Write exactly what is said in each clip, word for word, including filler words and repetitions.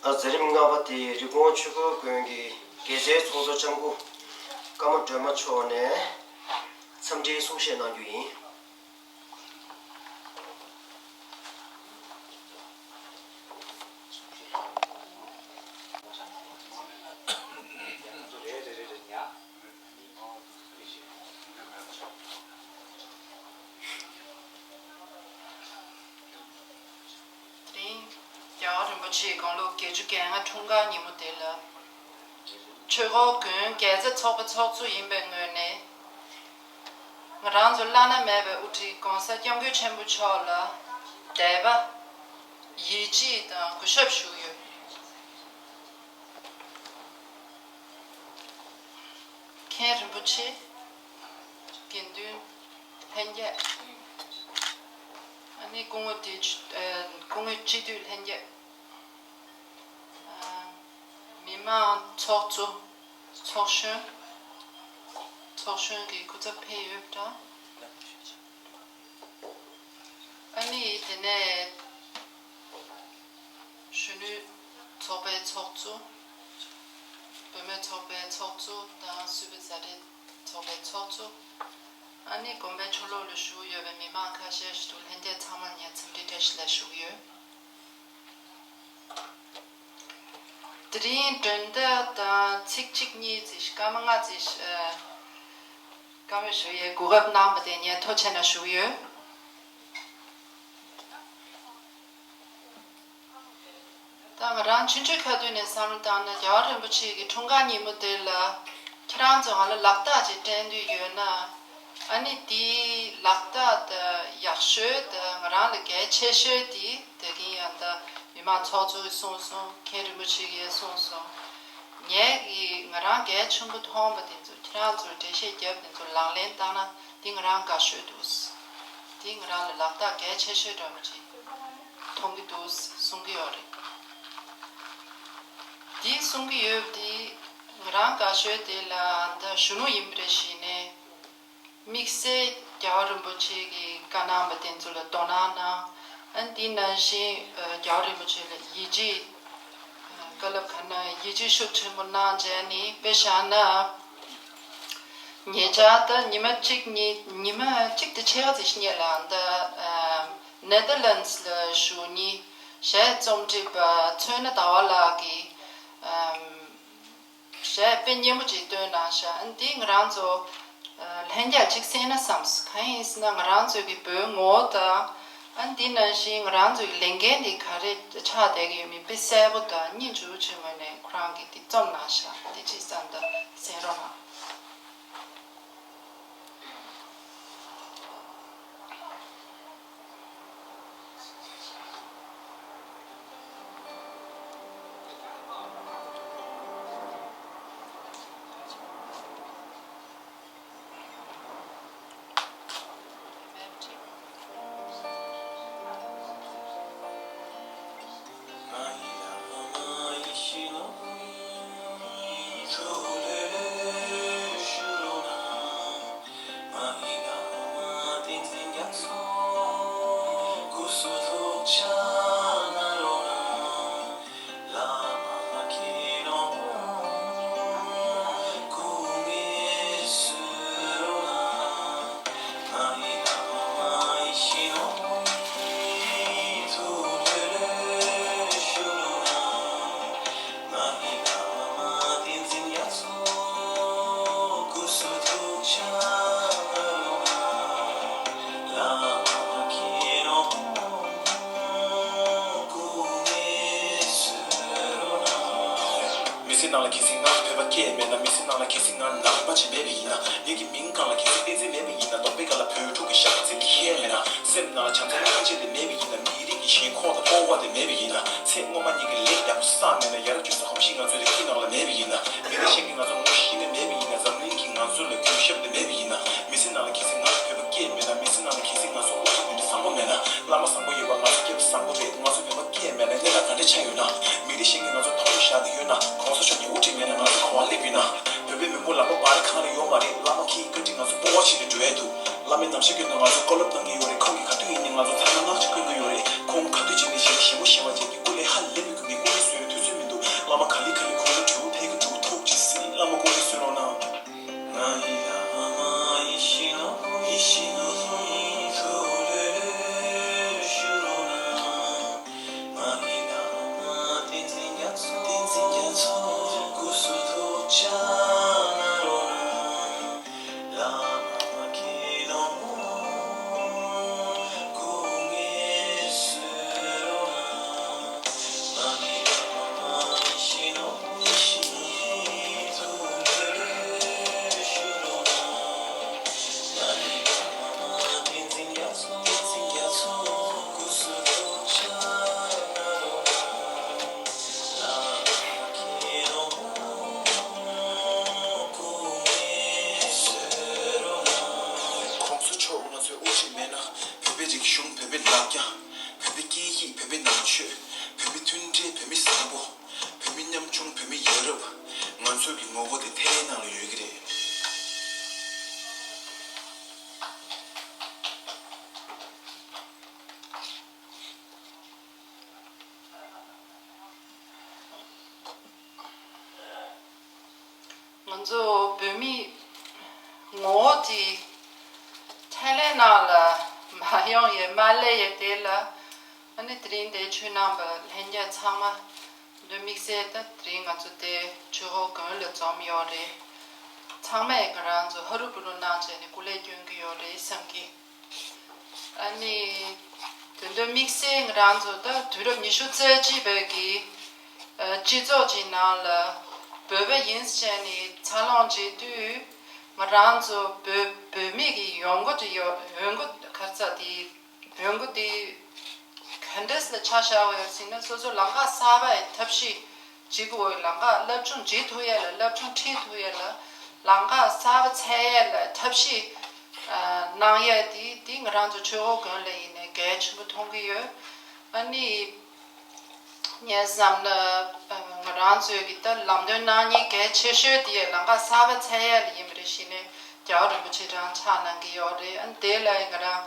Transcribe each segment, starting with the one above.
མཛད་རིམ་ལྔ་པ་དེ་རི་ཀོན་ཆོས་འཁོར་དགོན་གྱི་དགེ་རྩའི་ཚོགས་གཙོ་ལྕམ་སྐུ་ཀརྨ་སྒྲོལ་མ་མཆོག་ནས་འཚམས་འདྲིའི་གསུང་བཤད་གནང་རྒྱུ་ཡིན། དེ་རིང་རྒྱལ་བ་རིན་པོ་ཆེའི་དགུང་ལོ་བརྒྱད་ཅུ་གྱ་ལྔ་འཁྲུངས་སྐར་ཉིན་མོ་དེ་ལ། ཆོས་འཁོར་དགོན་དགེ་རྩ་ཚོགས་པའི་ཚོགས་གཙོ་ཡིན་པའི་ངོས་ནས། ང་རང་ཚོ་བླ་ན་མེད་པའི་དབུ་ཁྲིད་༸གོང་ས་༸སྐྱབས་མགོན་ཆེན་པོ་མཆོག་ལ་དད་པ། ཡིད་ཆེས་དང་གུས་ཞབས་ཞུ་ཡོད། མཁན་རིན་པོ་ཆེ། དགེ་འདུན། ལྷན་རྒྱས། ཨ་ནི་སྐུ་ངོ་དེ། ཨ། སྐུ་ངོ་སྤྱི་འཐུས་ལྷན་རྒྱས། ཨ། མི་མང་ཚོགས་གཙོ། ཚོགས་གཞོན། ཚོགས་གཞོན་གྱི་སྐུ་ཚབ་ཕེབས་ཡོད་པ་འདྲ། ཨ་ནི་དེ་ནས་གཞོན་ནུ་ཚོགས་པའི་ཚོགས་གཙོ། བུད་མེད་ཚོགས་པའི་ཚོགས་གཙོ་དང་སུད་པའི་བཟའ་སྤྲེལ་ཚོགས་པའི་ཚོགས་གཙོ། ཨ་ནི་དགོན་པའི་ཕྱོགས་ལྷུང་ལ་བཞུགས་ཡོད་པའི་མི་མང་ཁ་ཤས་ཤིག་འདུག་ལྷན་རྒྱས་ཚང་མ་ལ་ངས་འཚམས་འདྲི་བཀྲ་ཤིས་བདེ་ལེགས་ཞུ་གི་ཡོད། དེ་རིང་མགྲོན་བརྡ་དང་ཚིག་གཅིག་གཉིས་ཙམ་ཞིག་སྐར་མ་ལྔ་ཙམ་ཞིག་ཨ། བཀའ་མོལ་ཞུ་ཡའི་གོ་སྐབས་གནང་བ་དེ་ངས་ཐུགས་རྗེ་ཆེ་ཞུ་གི་ཡོད། ད་ང་རང་ཆུང་ཆུང་ཁ་ཐུག་ནས་བསམ་བློ་བཏང་ན་རྒྱལ་བ་རིན་པོ་ཆེ་གི་འཁྲུངས་སྐར་ཉིན་མོ་དེ་ལ་ཁྱེད་རང་ཚོ་ང་ལ་ལག་རྟགས་ཅིག་སྤྲད་འདོད་ཡོད་ན། ཨ་ནི་དེའི་ལག་རྟགས་དེ་ཡག་ཤོས་དེ་ང་རང་ལ་གལ་ཆེ་ཤོས་དེ་དེ་གིན་ཡང་ད་མི་མང་ཚོགས་གཙོ་གིས་གསུངས་སོང་། མཁན་རིན་པོ་ཆེ་གིས་གསུངས་སོང་། ངས་གི་ང་རང་གལ་ཆེན་པོ་མཐོང་བ་དེ་ཚོ་ཁྱེད་རང་ཚོས་འགྲེལ་བཤད་བརྒྱབ་དེ་ཚོ་ལག་ལེན་བསྟར་ན་དེ་ང་རང་དགའ་ཤོས་འདུག་དེ་ང་རང་ལ་ལག་རྟགས་གལ་ཆེ་ཤོས་འདྲ་པོ་ཅིག་མཐོང་གི་འདུག་གསུང་གི་ཡོད་རེད། དེ་གསུང་གི་ཡོད་པ་དེ་ང་རང་དགའ་ཤོས་དེ་ལ་ད་གཞོན་ནུ་ཡིན་པ་རེད་ཞེས་ནས། དམིགས་བསལ་རྒྱལ་བ་རིན་པོ་ཆེ་གི་བཀའ་གནང་བ་དེ་ཚོ་ལ་དོ་སྣང་གནང་། ཨ་ནི་དེ་ནང་བཞིན་ཨ། རྒྱལ་བ་རིན་པོ་ཆེ་ལ་ཡིད་ཆེས། ཨ། བཀའ་སློབ་གནང་ཡིད་ཆེས་ཤུགས་ཆེན་པོ་གནང་བྱས་ནས་དཔེ་བཞག་ན། ཉེ་ཆར་ད་ཉི་མ་གཅིག་གཉིས་ཉི་མ་གཅིག་དང་ཕྱེད་ཀ་ཙམ་ཞིག་སྔོན་ལ་ད་ཨ། ནེ་དར་ལན་སི་ལ་བཞུགས་མཁན་གཞས་རྩོམ་སྒྲིག་པ་ཚོན་སྣ་ཟླ་བ་ལགས་ཀྱིས། ཨ། གཞས་དཔེ་སྙན་པོ་ཅིག་བཏོན་གནང་ཤག་ཨ་ནི་དེ་ང་རང་ཚོ་ཨ། ལྷན་རྒྱས་ཅིག་གསན་ན་བསམས། གང་ཡིན་ཟེར་ན་ང་རང་ཚོའི་གི་བོད་ངོ་བོ་དང་། ཨ་ནི་དེ་ནང་བཞིན་ང་རང་ཚོའི་གི་ལས་འགན་འདི་ག་རེ་ཆགས་བསྡད་ཀྱི་ཡོད་མེད་དཔེ་གསལ་པོ་དང་སྙིང་རྗེ་པོ་བྱེད་ངོས་ནས་ཁོ་རང་གིས་དེ་རྩོམ་གནང་ཤག་དེ་ཅིག་བསམ་དང་གསན་རོགས་གནང་། མི་ཚེ་ནང་ལ་གལ་སྲིད་ང་བོད་པ་སྐྱེས་མེད་ན། མི་ཚེ་ནང་ལ་གལ་སྲིད་ང་ནང་པ་ཅིག་མེད་པ་ཡིན་ན། ངེད་ཀྱི་མིང་སྒང་ལ་གལ་སྲིད་བསྟན་འཛིན་མེད་པ་ཡིན་ན། གདོང་པའི་སྒང་ལ་བོད་ཕྲུག་གི་ཞྭ་མོ་འཛིན་གྱི་ཡས་མེད་ན། སེམས་ནང་ལ་བྱམས་བརྩེ་སྙིང་རྗེ་དེ་མེད་པ་ཡིན་ན། མི་རིགས་ཀྱི་ཞེན་ཁོག་དང་སྤོབས་པ་དེ་མེད་པ་ཡིན་ན། ཚེ་སྔོན་མ་ཉིད་ཀྱི་ལས་ཡག་པོ་བསགས་མེད་ན། ཡར་བྱོན་ས་གོམས་གཤིས་ང་ཚོའི་རིགས་ཀྱི་ནང་ལ་མེད་པ་ཡིན་ན། མི་རིགས་གཞན་གྱིས་ང་ཚོ་ངོ་ཤེས་ནི་མེད་པ་ཡིན་ན། འཛམ་གླིང་གིས་ང་ཚོ་ལ་གུས་ཞབས་དེ་མེད་པ་ཡིན་ན། མི་ཚེ་ནང་ལ་གལ་སྲིད་ང་བོད་པ་སྐྱེས་མེད་ན། མི་ཚེ་ནང་ལ་གལ་སྲིད་ང་ཚོ་དབུ་ཁྲིད་དེ་འདྲ་བཟང་པོ་མེད་ན། བླ་མ་བཟང་པོ་ཡོད་པ་ང་ཚོ་སྐྱེས་པ་བཟང་པོ་རེད། ང་ཚོ་བོད་པ་སྐྱེས་མེད་ན་གནས་སྟངས་ག་འདྲ་ཆགས་ཡོད་ན། མི་རིགས་གཞན་གྱིས་ང་ཚོ་མཐོང་བཞག་གི་ཡོད་ན། གོང་ས་མཆོག་གི་དབུ་ཁྲིད་མེད་ན་ང་ཚོ་ག་པར་སླེབས་ཡོད་ན། བོད་པའི་མི་འབོར་ལག་པ་འབར་གང་ལ་ཡོད་མ་རེད། བླ་མ་ཁྱེད་ཀྱི་བཀའ་དྲིན་ང་ཚོ་སྤོབས་པ་བྱས་ནས་འགྲོ་ཡས་འདུག་བླ་མའི་ནམ་ཞག་ཀུན་ཏུ་ང་ཚོ་བཀའ་སློབ་གནང་གི་ཡོད་རེད། ཁོང་གིས་ག་དུས་ཡིན་ནའི་ང་ཚོ་ཐ་མག་སྔགས་ཀྱི་སྐྱོན་གྱི་ཡོད་རེད། ཁོང་ག་དུས་ཡིན་ནའི་ཞལ་ཞིམ་པོ་ཞེས་པ་བྱས་ཀྱི་སྐུ་ལས་ཧ་ལས་པའི་སྐུ་མི་སྐུ་མི་བཟོས་ནས་དུས་ཚོད་མི་ ཚོས་ཀྱི་ངོ་རྒོལ་དེ་ཐེ་རེའི་ནང་ལ་ཡོད་ཀྱི་རེད། ང་ཚོ་བོད་མི་ངོ་བོ་དེ་ཐའི་ལེན་ནང་ལ་མ་ཡོང་ཡས་མ་སླེབས་ཡས་དེ་ལ། ཨ་ནི་དེ་རིང་དེ་ཆོས་གནང་བ་ལྷན་རྒྱས་ཚང་མ་འདི་དམིགས་བསལ་ད་དེ་རིང་ང་ཚོ་དེ་ཆོས་འཁོར་དགོན་ལ་འཛོམས་ཡོད་རེད། ཚང་མས་ང་རང་ཚོ་ཧ་རུ་བུ་རུ་གནང་བྱས་ནས་སྐུ་ལས་སྐྱོན་གྱི་ཡོད་རེད་བསམ་གི། ཨ་ནི། དེ་འདྲ་དམིགས་བསལ་ང་རང་ཚོ་ད་དུས་རབས་ཉི་ཤུ་རྩ་གཅིག་པའི་གི་ཨ་སྤྱི་ཚོགས་ཀྱི་ནང་ལ་བོད་པ་ཡིན་ཟེར་ནས་འཚར་ལོངས་བྱེད་དུས། ང་རང་ཚོ་བོད་བོད་མི་གི་ཡོང་སྒོ་དེ་ཡོ་ཡོང་སྒོ་ག་རེ་ཟེར་དེ་ཡོང་སྒོ་དེ་ག་འདྲས་ལ་ཆ་བཞག་པ་ཡོད་ཟེར་ན། སོ་སོ་ལམ་ཁ་གསར་པ་ཡི་ཐབས་ཤེས་བྱེད་དགོས། ལམ་ཁ་སློབ་སྦྱོང་བྱེད་ཐུབ་ཡས་ལ། སློབ་སྦྱོང་ཁྲིད་ཐུབ་ཡས་ལ། ལམ་ཁ་གསར་པ་འཚོལ་ཡས་ལ་ཐབས་ཤེས་ཨ་གནང་ཡས་དེ་དེ་ང་རང་ཚོ་ཆོས་འཁོར་དགོན་ལ་ཡིན་ནའི་གལ་ཆེན་པོ་མཐོང་གི་ཡོད། ཨ་ནི་ངས་བསམ་ན་ཨ་ང་རང་ཚོའི་གི་ད་ལམ་སྟོན་གནང་མཁན་གལ་ཆེ་ཤོས་དེ་ལམ་ཁ་གསར་པ་འཚོལ་ཡས་ལ་ཡིན་པ་རེད། གཞི་ནས་རྒྱལ་བ་རིན་པོ་ཆེ་རང་ཕྱག་གནང་གི་ཡོད་རེད། ཨ་ནི་དེ་ལ་ང་རང་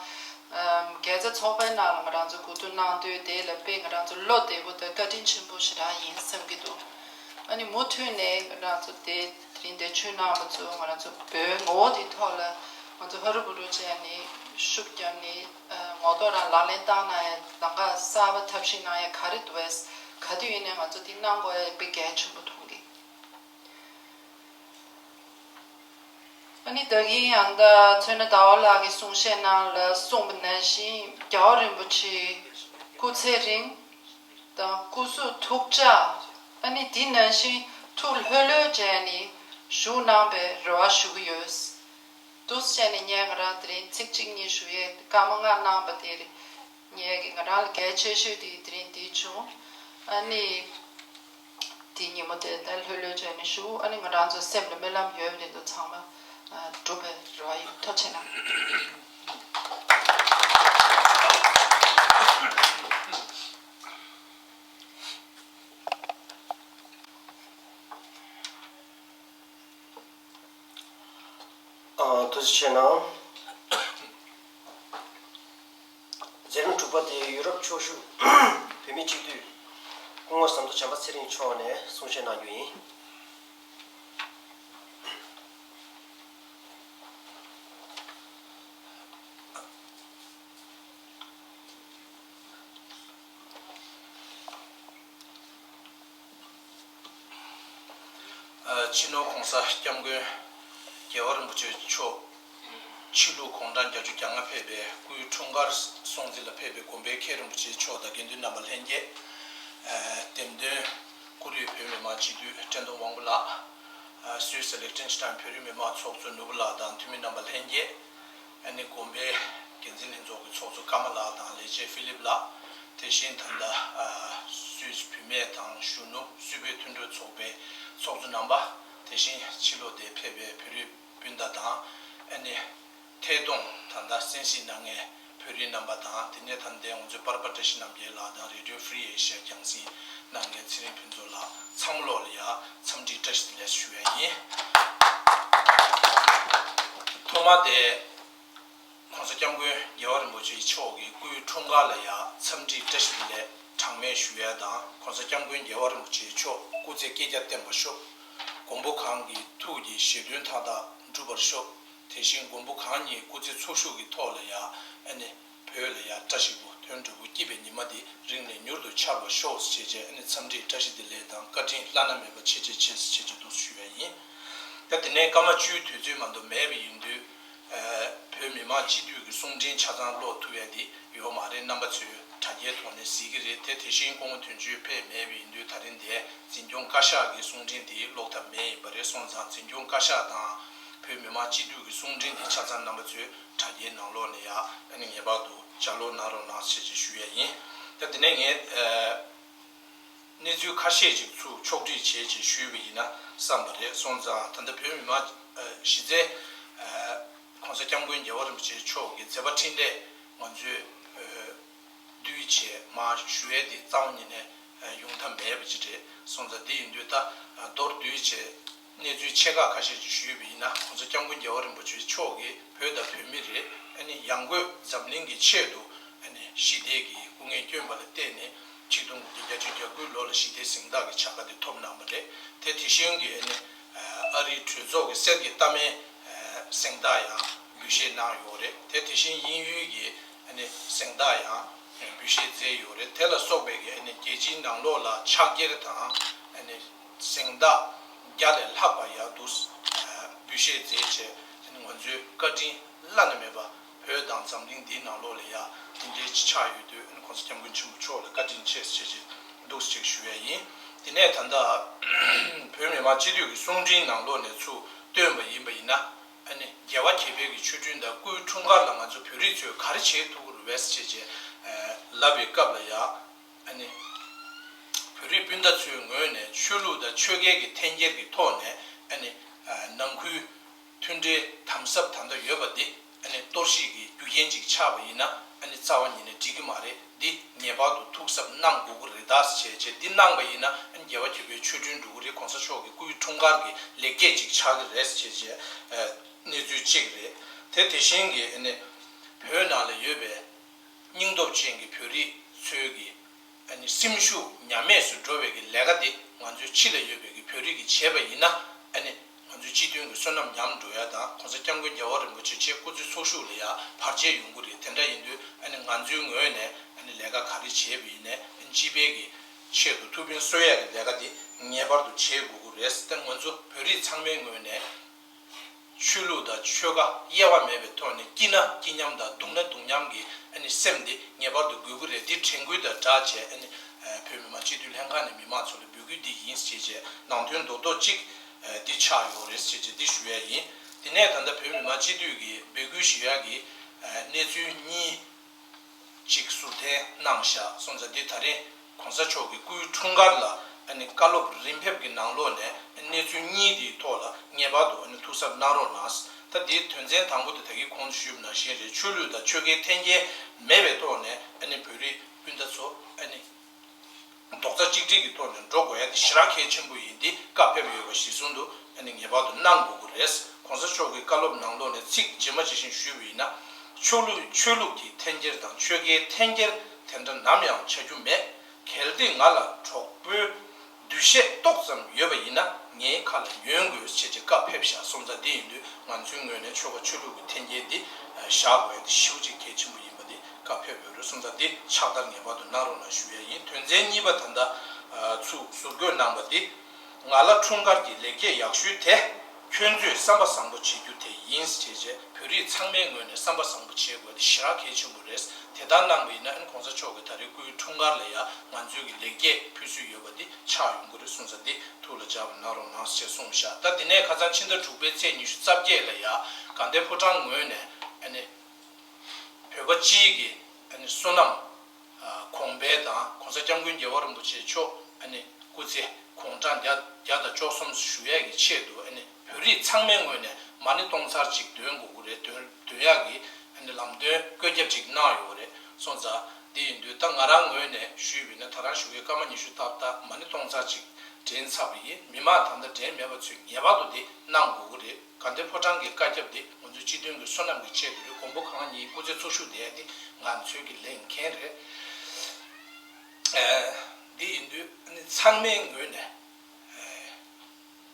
ཨམ་དགེ་རྩ་ཚོགས་པའི་ནང་ལ་ང་རང་ཚོ་གོ་བསྡུར་གནང་དུས། དེ་ལ་དཔེ་ང་རང་ཚོ་བློ་བདེ་པོ་དང་བཀའ་དྲིན་ཆེན་པོ་ཞེ་དྲག་ཡིན་བསམ་གྱི་འདུག་ཨ་ནི་མུ་མཐུད་ནས་ང་རང་ཚོ་དེ་དེ་རིང་དེ་ཆོས་གནང་བ་ཚོ་ང་རང་ཚོ་བོད་ངོ་བོ་དེ་ཐོག་ལ་ང་ཚོ་ཧ་རུ་བུ་རུ་བྱས་ནས་ཤུགས་བརྒྱབ་ནས་ཨ་ངོ་ཐོག་རང་ལག་ལེན་བསྟར་གནང་ཡ། ལམ་ཁ་གསར་པ་ཐབས་ཤེས་གནང་ཡ་ག་རེ་འདུག་བས། ག་དུས་ཡིན་ནའི་ང་ཚོ་དེ་གནང་དགོས་ཡ་དཔེ་གལ་ཆེན་པོ་མཐོང་གི། ཨ་ནི་ད་གིན་ཡང་ད་མཚོ་སྣ་ཟླ་བ་ལགས་ཀྱིས་གསུང་བཤད་ནང་ལ་གསུངས་པ་ནང་བཞིན། རྒྱལ་བ་རིན་པོ་ཆེའི་སྐུ་ཚེ་རིང་དང་སྐུ་གཟུགས་ཐུགས་ཅག་ཨ་ནི་དེ་ནང་བཞིན་ཐུགས་ལྷོད་ལྷོད་བྱས་ནས་བཞུགས་གནང་བའི་རེ་བ་ཞུ་གི་ཡོད། འདུག་སེ་བྱས་ནས་ངས་ང་རང་དེ་རིང་ཚིག་གཅིག་གཉིས་ཞུ་ཡས། སྐར་མ་ལྔ་གནང་བ་དེ་རེད། ངས་ཀྱི་ང་རང་ལ་གལ་ཆེ་ཤོས་དེ་དེ་རིང་དེ་བྱུང་། ཨ་ནི། དེ་ཉིན་མོ་དེ་ད་ལྷོད་ལྷོད་བྱས་ནས་བཞུགས། ཨ་ནི་ང་རང་ཚོ་སེམས་ལ་སྨོན་ལམ་ཡོད་པ་དེ་ཚོ་ཚང་མ་ཨ་འགྲུབ་པའི་རེ་བ་ཡོད། ཐུགས་རྗེ་གནང་། ཨ། ཐུགས་རྗེ་ཆེ་གནང་། མཛད་རིམ་དྲུག་པ་དེ་ཡུ་རོབ་ཕྱོགས་བཞུགས་བོད་མི་སྤྱི་འཐུས་སྐུ་ངོ་ཟམ་གདོང་བྱམས་པ་ཚེ་རིང་མཆོག་ནས་གསུང་བཤད་གནང་རྒྱུ་ཡིན། ཨ། སྤྱི་ནོར་༸གོང་ས་༸སྐྱབས་མགོན་རྒྱལ་བ་རིན་པོ་ཆེ་མཆོག་ཕྱི་ལུགས་དགུང་གྲངས་བརྒྱད་ཅུ་གྱ་ལྔ་ཕེབས་པའི་སྐུའི་འཁྲུངས་སྐར་སྲུང་བརྩི་ལ་ཕེབས་པའི་དགོན་པའི་མཁན་རིན་པོ་ཆེ་མཆོག་དང་དགེ་འདུན་རྣམ་པ་ལྷན་རྒྱས། ཨ། འདེམས་ཐོན་བཀུར་འོས་བོད་མི་མང་སྤྱི་འཐུས་བཀྲས་མཐོང་དབང་པོ་ལགས། ཨ། སུད་སི་ལིག་ཏེན་ཤི་ཏན་བོད་རིགས་མི་མང་ཚོགས་གཙོ་ནོར་བུ་ལགས་དང་འཐུས་མི་རྣམ་པ་ལྷན་རྒྱས། ཨ་ནི་དགོན་པའི་འགན་འཛིན་ལྷན་ཚོགས་ཀྱི་ཚོགས་གཙོ་ཀརྨ་ལགས་དང་ལས་བྱེད་ཧྥི་ལིབ་ལགས། དེ་བཞིན་ད་ལྟ་ཨ་སུད་སི་བུད་མེད་དང་གཞོན་ནུ་སུད་བོད་མཐུན་གྲོགས་ཚོགས་པའི་ཚོགས་གཙོ་རྣམ་པ། དེ་བཞིན་ཕྱི་ལོགས་ནས་ཕེབས་པའི་བོད་རིགས་སྤུན་ཟླ་དང་། ཨ་ནི་ཐད་གཏོང་ད་ལྟ་གསན་གཟིགས་གནང་མཁན་བོད་རིགས་རྣམ་པ་དང་། དེ་ནས་ད་ལྟ་ང་ཚོའི་པར་པ་བཀྲ་ཤིས་རྣམ་རྒྱལ་ལགས་དང་རེ་ཌི་ཡོ་ཧྥི་རི་ཨེ་ཤི་ཡ་རྒྱང་སྲིང་གནང་མཁན་ཚེ་རིང་ཕུན་ཚོགས་ལགས་ཚང་མ་ལོག་ལ་ཡ་འཚམས་འདྲི་བཀྲ་ཤིས་བདེ་ལེགས་ཞུ་ཡ་ཡིན། ཐོག་མ་དེ། ༸གོང་ས་༸སྐྱབས་མགོན་རྒྱལ་བ་རིན་པོ་ཆེ་མཆོག་གི་སྐུའི་འཁྲུངས་སྐར་ལ་ཡང་འཚམས་འདྲི་བཀྲ་ཤིས་བདེ་ལེགས་གྲངས་མེད་ཞུ་ཡ་དང་། ༸གོང་ས་༸སྐྱབས་མགོན་རྒྱལ་བ་རིན་པོ་ཆེ་མཆོག་སྐུ་ཚེ་བསྐལ་བརྒྱར་བརྟན་པར་ཤོག་མགོན་པོ་གང་གི་ཐུགས་ཀྱི་བཞེད་དོན་མཐའ་དག་འགྲུབ་པར་ཤོག་དེ་བཞིན་མགོན་པོ་གང་ཉིད་སྐུ་ཚེ་འཚོ་བཞུགས་ཀྱི་ཐོག་ལ་ཡང་ཨ་ནི་བོད་ལ་ཡང་བཀྲ་ཤིས་པ་དོན་གྲུབ་པ་སྐྱིད་པའི་ཉི་མ་འདི་རིང་ནས་མྱུར་དུ་འཆར་བར་ཤོག་ཟེར་བྱས་ཨ་ནི་འཚམས་འདྲི་བཀྲ་ཤིས་བདེ་ལེགས་དང་བཀའ་དྲིན་བླ་ན་མེད་པ་ཆེ་ཆེ་ཆེ་ཆེ་ཆེ་འདུག་ཞུ་ཡ་ཡིན། ད་དེ་ནས་སྐར་མ་བཅུའི་དུས་ཚོད་མ་གཏོགས་མེད་པ་ཡིན་དུས། ཨ། བོད་མི་མང་སྤྱི་འཐུས་ཀྱི་གསུང་འཕྲིན་ཆ་ཚང་ཀློག་ཐུབ་ཡ་དེ་ཡོད་མ་རེད། རྣམ་པ་ཚོས་དྲ་རྒྱའི་ཐོག་ནས་གཟིགས་ཀྱི་རེད་དེ། དེ་བཞིན་སྐུ་ངོ་དོན་གཅོད་ཕེབས་མེད་པ་ཡིན་དུས་ད་རིང་དེ་འཛིན་སྐྱོང་བཀའ་ཤག་གི་གསུང་འཕྲིན་དེ་ཀློག་ཐབས་མེད་ཡིན་པ་རེད། སོང་ཙང་འཛིན་སྐྱོང་བཀའ་ཤག་དང་བོད་མི་མང་སྤྱི་འཐུས་ཀྱི་གསུང་འཕྲིན་དེ་ཆ་ཚང་རྣམ་པ་ཚོས་དྲ་རྒྱའི་ནང་ལོགས་ནས་ཡ་ཨ་ནི་ངེས་པར་དུ་ལྗགས་ཀློག་གནང་རོགས་གནང་ཞེས་ཞུ་ཡ་ཡིན། ད་དེ་ནས་ངས། ཨ། གནས་ཚུལ་ཁ་ཤས་ཅིག་ཚུར་ཕྱོགས་སྒྲིག་བྱས་ཅེས་ཞུས་པ་ཡིན་ན་བསམ་པ་རེད། སོང་ཙང་ད་ལྟ་བོད་མི་མང་གཞི་རྩའི་༸གོང་ས་༸སྐྱབས་མགོན་རྒྱལ་བ་རིན་པོ་ཆེ་མཆོག་གི་མཛད་པ་འཕྲིན་ལས་ང་ཚོས་བསྡུས་བྱས་མར་ཞུ་ཡས་འདི་རྩ་བ་ཉིད་ནས་ཡོང་ཐབས་མེད་པ་ཅིག་རེད། སོང་ཙང་འདི་ཡིན་དུས་ད་མདོར་བསྡུས་བྱས། གནས་ཚུལ་ཆེ་ཁག་ཁ་ཤས་ཅིག་ཞུས་པ་ཡིན་ན། ༸གོང་ས་༸སྐྱབས་མགོན་རྒྱལ་བ་རིན་པོ་ཆེ་མཆོག་གིས་བོད་དང་བོད་མི་རེ་ཨ་ནི་ཡང་སྒོས་འཛམ་གླིང་གི་ཆེད་དུ་ཨ་ནི་ཞི་བདེ་གི་སྐུ་ངལ་བསྐྱོན་པ་ལ་བརྟེན་ནས་ཆིག་སྟོང་དགུ་བརྒྱ་བརྒྱད་ཅུ་གྱ་དགུ་ལོ་ལ་ཞི་བདེའི་གཟེངས་རྟགས་ཀྱི་བྱ་དགའ་དེ་ཐོབ་གནང་བ་རེད། དེ་དེ་བཞིན་གྱི་ཨ་ནི་ཨ་རིའི་གྲོས་ཚོགས་ཀྱི་གསེར་གྱི་རྟ་མའི་གཟེངས་རྟགས་ཡང་འབུལ་བཞེས་གནང་ཡོད་རེད། དེ་དེ་བཞིན་དབྱིན་ཡུལ་གྱི་ཨ་ནི་གཟེངས་རྟགས་ཡང་འབུལ་བཞེས་མཛད་ཡོད་རེད། དེ་ལ་སོགས་པའི་གི་ཨ་ནི་རྒྱལ་སྤྱིའི་ནང་ལོགས་ལ་ཕྱག་འཁྱེར་དང་ཨ་ནི་གཟེངས་རྟགས་བརྒྱ་ལས་ལྷག་པ་ཡང་འདུག་སེ་འབུལ་བཞེས་མཛད་བྱས། ཨ་ནི་ང་ཚོའི་བཀའ་དྲིན་བླ་ན་མེད་པ། བོད་དང་འཛམ་གླིང་འདིའི་ནང་ལོགས་ལ་ཡང་དེ་འདྲའི་ཅིག་ཆགས་ཡོད་དུས། ཨ་ནི་༸གོང་ས་༸སྐྱབས་མགོན་ཆེན་པོ་མཆོག་ལ་བཀའ་དྲིན་ཆེ་ཟེར་བྱས་ཅིག་འདུག་སེ་ཅིག་ཞུ་ཡ་ཡིན། དེ་ནས་ད་ལྟ་བོད་མི་མང་སྤྱི་འཐུས་ཀྱི་གསུང་འཕྲིན་ནང་ལོགས་ནས་ཚུར་བཏོན་པ་ཡིན་པ་ཡིན་ན། ཨ་ནི་རྒྱལ་བ་དགྱེས་པའི་གི་མཆོད་སྤྲིན་དང་སྐུའི་འཁྲུངས་སྐར་ལ་ང་ཚོ་བོད་རིགས་ཚོས་ག་རེ་བྱེད་ཐུབ་ཀྱི་རེད་པས་ཟེར་བྱས་ཅིག་ལབ་པའི་སྐབས་ལ་ཡ། ཨ་ནི་བོད་རིགས་སྤུན་ཟླ་ཚོའི་ངོས་ནས་ཆོས་ལུགས་དང་ཆོལ་ཁའི་གི་འཐེན་འཁྱེར་གྱི་ཐོག་ནས་ཨ་ནི་ནང་ཁུལ་མཐུན་འབྲེལ་དམ་ཟབ་ད་ལྟ་ཡོད་པ་འདི་ཨ་ནི་གཏོར་བཤིག་གི་རྒྱུ་རྐྱེན་ཅིག་ཆགས་པ་ཡིན་ན། ཨ་ནི་རྩ་བ་ཉིད་ནས་འགྲིག་གི་མ་རེད། འདི་ངེས་པར་དུ་ཐུགས་གཟབ་གནང་དགོས་ཀྱི་རེད་ད་ཟེར་བྱས་ཅིག་འདི་གནང་པ་ཡིན་ན། ཨ་ནི་རྒྱལ་བ་དགྱེས་པའི་མཆོད་སྤྲིན་འགྲོ་གི་རེད། ༸གོང་ས་མཆོག་གི་སྐུའི་འཁྲུངས་སྐར་གྱི་ལེགས་སྐྱེས་ཅིག་ཆགས་ཀྱི་རེད་ཟེར་བྱས་ཅིག་གནས་ཚུལ་གཅིག་རེད། དེ་དེ་བཞིན་གྱི་ཨ་ནི་བོད་ནང་ལ་ཡོད་པའི་སྙིང་སྟོབས་ཅན་གྱི་བོད་རིགས་ཚོའི་གི་ཨ་ནི་སེམས་ཤུགས་ཉམས་དམས་སུ་འགྲོ་བའི་གི་ལས་ཀ་འདི་ང་ཚོའི་ཕྱི་ལ་ཡོད་པའི་གི་བོད་རིགས་ཀྱིས་བྱས་པ་ཡིན་ན། ཨ་ནི་ང་ཚོའི་སྤྱི་མཐུན་གྱི་བསོད་ནམས་ཉམས་འགྲོ་ཡ་དང་། ༸གོང་ས་༸སྐྱབས་མགོན་རྒྱལ་བ་རིན་པོ་ཆེ་ཆེས་སྐུ་ཚེ་འཚོ་བཞུགས་ལ་ཡ་བར་ཆད་ཡོང་གི་རེད། དེ་འདྲ་ཡིན་དུས་ཨ་ནི་ང་ཚོའི་ངོས་ནས་ཨ་ནི་ལས་ཀ་ག་རེ་བྱས་པ་ཡིན་ནའི་ཨ་ནི་སྤྱི་པའི་གི་ཆེད་དུ་ཐུགས་ཕན་གསོས་ཡ་གི་ལས་ཀ་འདི་ངེས་པར་དུ་བྱེད་དགོས་ཀྱི་རེད། དེ་ང་ཚོ་བོད་རིགས་ཚང་མའི་ངོས་ནས་ཆོས་ལུགས་དང་ཆོལ་ཁ་དབྱེ་བ་མེད་པའི་ཐོག་ནས། སྐྱིད་ན་སྐྱིད་མཉམ་དང་སྡུག་ན་སྡུག་མཉམ་གྱི་ཨ་ནི་སེམས་འདི་ངེས་པར་དུ་དགོས་ཀྱི་རེད། འདི་དྲན་སྐུལ་དང་སྦྲགས་བྱས། ཨ་ནི་བོད་མི་མང་སྤྱི་འཐུས་ལྷན་ཁང་ནས་མི་མང་ཚོ་ལ་འབོད་སྐུལ་འདི་ཡིན་ཟེར་བྱས་ནང་དོན་རྡོག་རྡོག་གཅིག་འདི་ཆགས་ཡོད་རེད་ཟེར་བྱས་འདི་ཞུ་ཡ་ཡིན། དེ་ནས་ད་ལྟ་བོད་མི་མང་སྤྱི་འཐུས་ཀྱིས་འབོད་སྐུལ་ཞུ་ཡ་གི་གནས་ཚུལ་གཉིས་ཅིག་ཟུར་འཐེན་གནང་བཞག་སོང་ཙང་། འདི་ད་རིང་༸གོང་ས་མཆོག་གི་སྐུའི་འཁྲུངས་སྐར་ལ་ཨ་ནི་བཀའ་སློབ་རིམ་ཕེབས་ཀྱི་ནང་ལོགས་ནས་གནས་ཚུལ་གཉིས་དེའི་ཐོག་ལ་ངེས་པར་དུ་ཨ་ནི་ཐུགས་གཟབ་གནང་རོགས་གནང་། ད་དེའི་དོན་ཚན་དང་པོ་དེ་ད་གིན་གོང་དུ་ཞུས་པ་ནང་བཞིན་རེད། ཆོས་ལུགས་དང་ཆོལ་ཁའི་འཐེན་འཁྱེར་མེད་པའི་ཐོག་ནས་ཨ་ནི་བོད་རིགས་སྤུན་ཟླ་ཚོ་ཨ་ནི་རྡོག་རྩ་གཅིག་སྒྲིལ་གྱི་ཐོག་ནས་འགྲོ་དགོས་ཡ་དེ་ཞེ་དྲག་གལ་ཆེན་པོ་ཡིན། འདི་བཀའ་ཕེབས་ཡོད་པ་གཞིར་བཟུང་དུ་ཨ་ནི་ངེས་པར་དུ་གནང་དགོས་ཀྱི་རེད། ༸གོང་ས་མཆོག་གི་བཀའ་སློབ་ནང་ལོགས་ནས་ཚིག་ཇི་མ་ཇི་བཞིན་ཞུས་པ་ཡིན་ན། ཆོས་ལུགས་ཆོས་ལུགས་ཀྱི་འཐེན་འཁྱེར་དང་ཆོལ་ཁའི་འཐེན་འཁྱེར་དེ་འདྲ་ནམ་ཡང་བྱ་རྒྱུ་མེད། གལ་ཏེ་ང་ལ་གྲོགས་པོའི་འདུ་ཤེས་ཏོག་ཙམ་ཡོད་པ་ཡིན་ན་ངའི་ཁ་ལ་ཉོན་དགོས་ཞེས་ཀྱི་བཀའ་ཕེབས་བཞག་སོང་ཙང་། འདི་ཡིན་དུས་ང་ཚོའི་ངོས་ནས་ཆོལ་ཁ་ཆོས་ལུགས་ཀྱི་འཐེན་འཁྱེར་འདི་བཞག་དགོས་ཡ་དེ་ཞེ་པོ་ཅིག་གལ་ཆེན་པོ་ཡིན་པ་འདི་བཀའ་ཕེབས་ཡོད་རེད། སོང་ཙང་འདི་ཕྱག་བསྟར་ངེས་པར་དུ་གནང་རོགས་གནང་ཞུ་ཡ་ཡིན། དོན་ཚན་གཉིས་པ་ད་ལྟ་ཚུར་ཟུར་འགོད་གནང་པ་འདི། ང་ལ་འཁྲུངས་སྐར་གྱི་ལེགས་སྐྱེས་ཡག་ཤོས་དེ་ཁྱོད་ཚོས་བསམ་པ་བཟང་པོ་བྱེད་རྒྱུ་དེ་ཡིན་ཞེས་བྱས། བོད་རིགས་ཚང་མའི་ངོས་ནས་བསམ་པ་བཟང་པོ་བྱེད་དགོས་དེ་ཞེ་དྲག་གལ་ཆེན་པོ་རེད། དེ་ལྟར་གནང་བ་ཡིན་ན་ཨ་ནི་༸གོང་ས་མཆོག་གི་ད་རེས་སྐུའི་འཁྲུངས་སྐར་ལ་ཡང་ང་ཚོའི་གི་ལེགས་སྐྱེས་ཕུལ་སྲོལ་ཡོད་པ་འདི་ཆགས་ཡོང་གི་རེད། སོང་ཙང་འདི་ཐུགས་ལ་འཇགས་པ་གནང་རོགས་གནང་ཞེས་གསུངས་བཞག་ད་འདི་ནས་ཁ་སང་ཕྱི་ཟླ་དྲུག་པའི་ཚེས་ཉི་ཤུ་རྩ་བརྒྱད་ལ་ཡང་དགའ་ལྡན་ཕོ་བྲང་ངོས་ནས་ཨ་ནི་བོད་པ་སྤྱིའི་གི་ཨ་ནི་བསོད་ནམས་གོང་འཕེལ་དང་༸གོང་ས་༸སྐྱབས་མགོན་རྒྱལ་བ་རིན་པོ་ཆེ་མཆོག་ཨ་ནི་སྐུ་ཚེ་དགུང་གྲངས་བརྒྱ་བརྒྱ་དང་བཅུ་གསུམ་བཞུགས་ཡས་ཀྱི་ཆེད་དུ་ཨ་ནི་བོད་རིགས་ཚང་མའི་ངོས་ནས་མ་ཎི་སྟོང་ཚར་གཅིག་འདོན་དགོས་ཀྱི་རེད། འདོན་འདོན་ཡག་གི་ཨ་ནི་ལམ་སྟོན་བཀོད་ཁྱབ་ཅིག་གནང་ཡོད་རེད། སོང་ཙང་འདི་ཡིན་དུས་ད་ང་རང་ངོས་ནས་ཞུས་པ་ཡིན་ན། ད་རང་བཞུགས་སྒར་ཀརྨ་ཉི་ཤུ་རྩ་བརྒྱད་མ་ཎི་སྟོང་ཚར་གཅིག་འདྲེན་ཚར་བ་ཡིན། མི་མང་ད་ལྟ་འདྲེན་མེད་པ་ཚོས་ངེས་པར་དུ་འདི་གནང་དགོས་ཀྱི་རེད། དགའ་ལྡན་ཕོ་བྲང་གི་བཀའ་ཁྱབ་འདི་ང་ཚོའི་སྤྱི་མཐུན་གྱི་བསོད་ནམས་ཀྱི་ཆེད་དུ་རེད། མགོན་པོ་གང་ཉིད་སྐུ་ཚེ་འཚོ་བཞུགས་བསྡད་ཡ་འདི་ང་ཚོའི་གི་ལས་འགན་རེད། ཨ་འདི་ཡིན་དུས་ཨ་ནི་ཚང་མའི་ངོས་ནས་ཨ་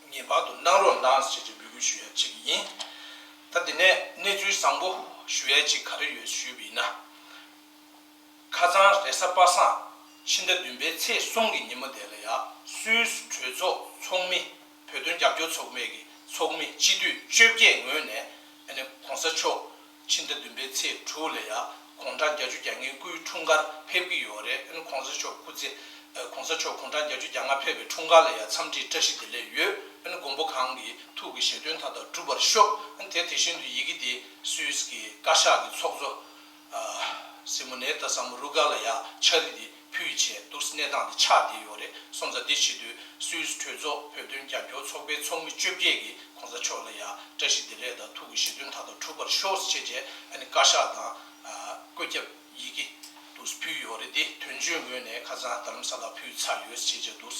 ངེས་པར་དུ་གནང་རོགས་གནང་ཞེས་ཀྱི་འབོད་སྐུལ་ཞུ་ཡ་གཅིག་ཡིན། ད་འདི་ནས་གནས་ཚུལ་བཟང་པོ་ཞུ་ཡ་གཅིག་ག་རེ་ཡོད་ཞུས་པ་ཡིན་ན། ཁ་སང་རེས་གཟའ་པ་སངས་ཕྱི་ཟླ་བདུན་པའི་ཚེས་གསུམ་གྱི་ཉིན་མོ་དེ་ལ་ཡང་སུད་སི་གྲོས་ཚོགས་ཚོགས་མི་བོད་དོན་རྒྱབ་སྐྱོར་ཚོགས་པའི་གི་ཚོགས་མི་སྤྱི་འཐུས་བཅོ་བརྒྱད་ངོས་ནས་ཨ་ནི་༸གོང་ས་མཆོག་ཕྱི་ཟླ་བདུན་པའི་ཚེས་དྲུག་ལ་ཡང་དགུང་གྲངས་བརྒྱད་ཅུ་གྱ་ལྔའི་སྐུའི་འཁྲུངས་སྐར་ཕེབས་ཀྱི་ཡོད་རེད། ཨ་ནི་༸གོང་ས་མཆོག་སྐུ་ཚེ་༸གོང་ས་མཆོག་དགུང་གྲངས་བརྒྱད་ཅུ་གྱ་ལྔ་ཕེབས་པའི་འཁྲུངས་སྐར་ལ་ཡང་འཚམས་འདྲིའི་བཀྲ་ཤིས་བདེ་ལེགས་ཡོད། ཨ་ནི་མགོན་པོ་གང་གི་ཐུགས་ཀྱི་བཞེད་དོན་མཐའ་དག་འགྲུབ་པར་ཤོག་ཨ་ནི་དེ་དེ་བཞིན་དུ་ཡི་གེ་དེ་སུད་སི་གི་བཀའ་ཤག་གི་ཚོགས་གཙོ་སི་མོ་ནེ་ཏཱ་སམ་རུ་གྷ་ལ་ཡང་ཕྱག་བྲིས་དེ་ཕུལ་བྱས་འདུག་སེ་གནས་སྟངས་དེ་ཆགས་བསྡད་ཡོད་རེད། སོང་ཙང་འདི་བྱེད་དུས་སུད་སི་གྲོས་ཚོགས་བོད་དོན་རྒྱབ་སྐྱོར་ཚོགས་པའི་ཚོགས་མི་བཅོ་བརྒྱད་ཀྱིས་༸གོང་ས་མཆོག་ལ་ཡང་བཀྲ་ཤིས་བདེ་ལེགས་དང་ཐུགས་ཀྱི་བཞེད་དོན་མཐའ་དག་འགྲུབ་པར་ཤོག་ཅེས་བྱས། ཨ་ནི་བཀའ་ཤག་དང་བཀོད་ཁྱབ་ཡི་གེ་འདུག་སེ་ཕུལ་ཡོད་རེད། དེ་དོན་གཅོད་ངོས་ནས་ཁ་སང་རྡ་རམ་ས་ལར་ཕུལ་ཚར་ཡོད་ཅེས་བྱས་འདུག་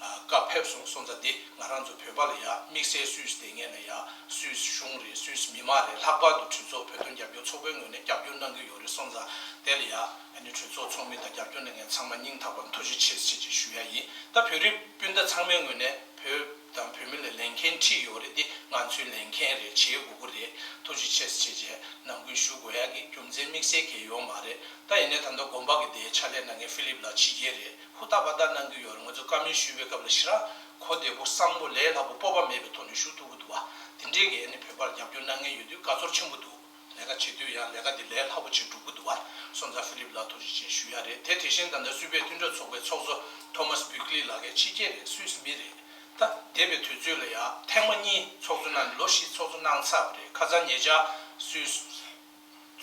བཀའ་ཕེབས་སོང་། སོང་ཙང་འདི་ང་རང་ཚོ་བོད་པ་ལ་ཡ་དམིགས་བསལ་སུད་སི་དེ་སྔོན་ལ་ཡ་སུད་སི་གཞུང་རེད། སུད་སི་མི་མང་རེད། ལྷག་པར་དུ་གྲོས་ཚོགས་བོད་དོན་རྒྱབ་སྐྱོར་ཚོགས་པའི་ངོས་ནས་རྒྱབ་སྐྱོར་གནང་གི་ཡོད་རེད། སོང་ཙང་དེ་ལ་ཡ་ཨ་ནི་གྲོས་ཚོགས་ཚོགས་མི་དང་རྒྱབ་སྐྱོར་གནང་མཁན་ཚང་མ་སྙིང་ཐག་པ་ནས་ཐུགས་རྗེ་ཆེ་ཟེར་ཅིག་ཞུ་ཡ་ཡིན། ད་བོད་རིགས་སྤུན་ཟླ་ཚང་མའི་ངོས་ནས་བོད་དང་བོད་མི་ལ་ལས་འགན་ཁྲིད་ཡོད་རེད། འདི་ང་ཚོའི་ལས་འགན་རེད། བྱེད་དགོས་ཀྱི་རེད། ཐུགས་རྗེ་ཆེ་ཟེར་ཅིག་ནམ་རྒྱུན་ཞུ་དགོས་ཡ་གི་རྒྱུ་མཚན་དམིགས་བསལ་གང་ཡང་ཡོད་མ་རེད། ད་ཡིན་ནའི་ད་ལྟ་དགོན་པ་གི་དེའི་ཕྱག་ལས་གནང་མཁན་ཧྥི་ལིབ་ལགས་ཕྱི་རྒྱལ་རེད། ཧུར་ཐག་འབད་ཐག་གནང་གི་ཡོད་རེད། ང་ཚོ་བཀའ་མོལ་ཞུས་པའི་སྐབས་ལ་ཞེ་དྲག་གོ་བདེ་པོ་བཟང་པོ་ལས་སླ་པོ་སྤོབས་པ་མེད་པའི་ཐོག་ནས་ཞུ་ཐུབ་ཀྱི་འདུག་བ། དེ་འདྲའི་གི་ཨ་ནི་བོད་པར་རྒྱབ་སྐྱོར་གནང་མཁན་ཡོད་དུས་དགའ་ཚོར་ཆེན་པོ་འདུག་ལས་ཀ་བྱེད་དུས་ཡང་ལས་ཀ་འདི་ལས་སླ་པོ་བྱེད་འགྲོ་གི་འདུག་བ། སོང་ཙང་ཧྥི་ལིབ་ལགས་ཐུགས་རྗེ་ཆེ་ཞུ་ཡ་རེད། དེ་དེ་བཞིན་ད་ལྟ་སུད་བོད་མཐུན་གྲོགས་ཚོགས་པའི་ཚོགས་གཙོ་ཐོ་མཱས་བྷུག་ལི་ལགས་ཀྱང་ཕྱི་རྒྱལ་རེད། སུད་སི་མི་རེད། ད་འདས་པའི་དུས་ཚོད་ལ་ཡང་ཐེངས་མ་གཉིས་ཚོགས་གཙོ་གནང་། ལོ་བཞི་ཚོགས་གཙོ་གནང་ཚར་བ་རེད། ཁ་སང་ཉེ་ཆར་སུད་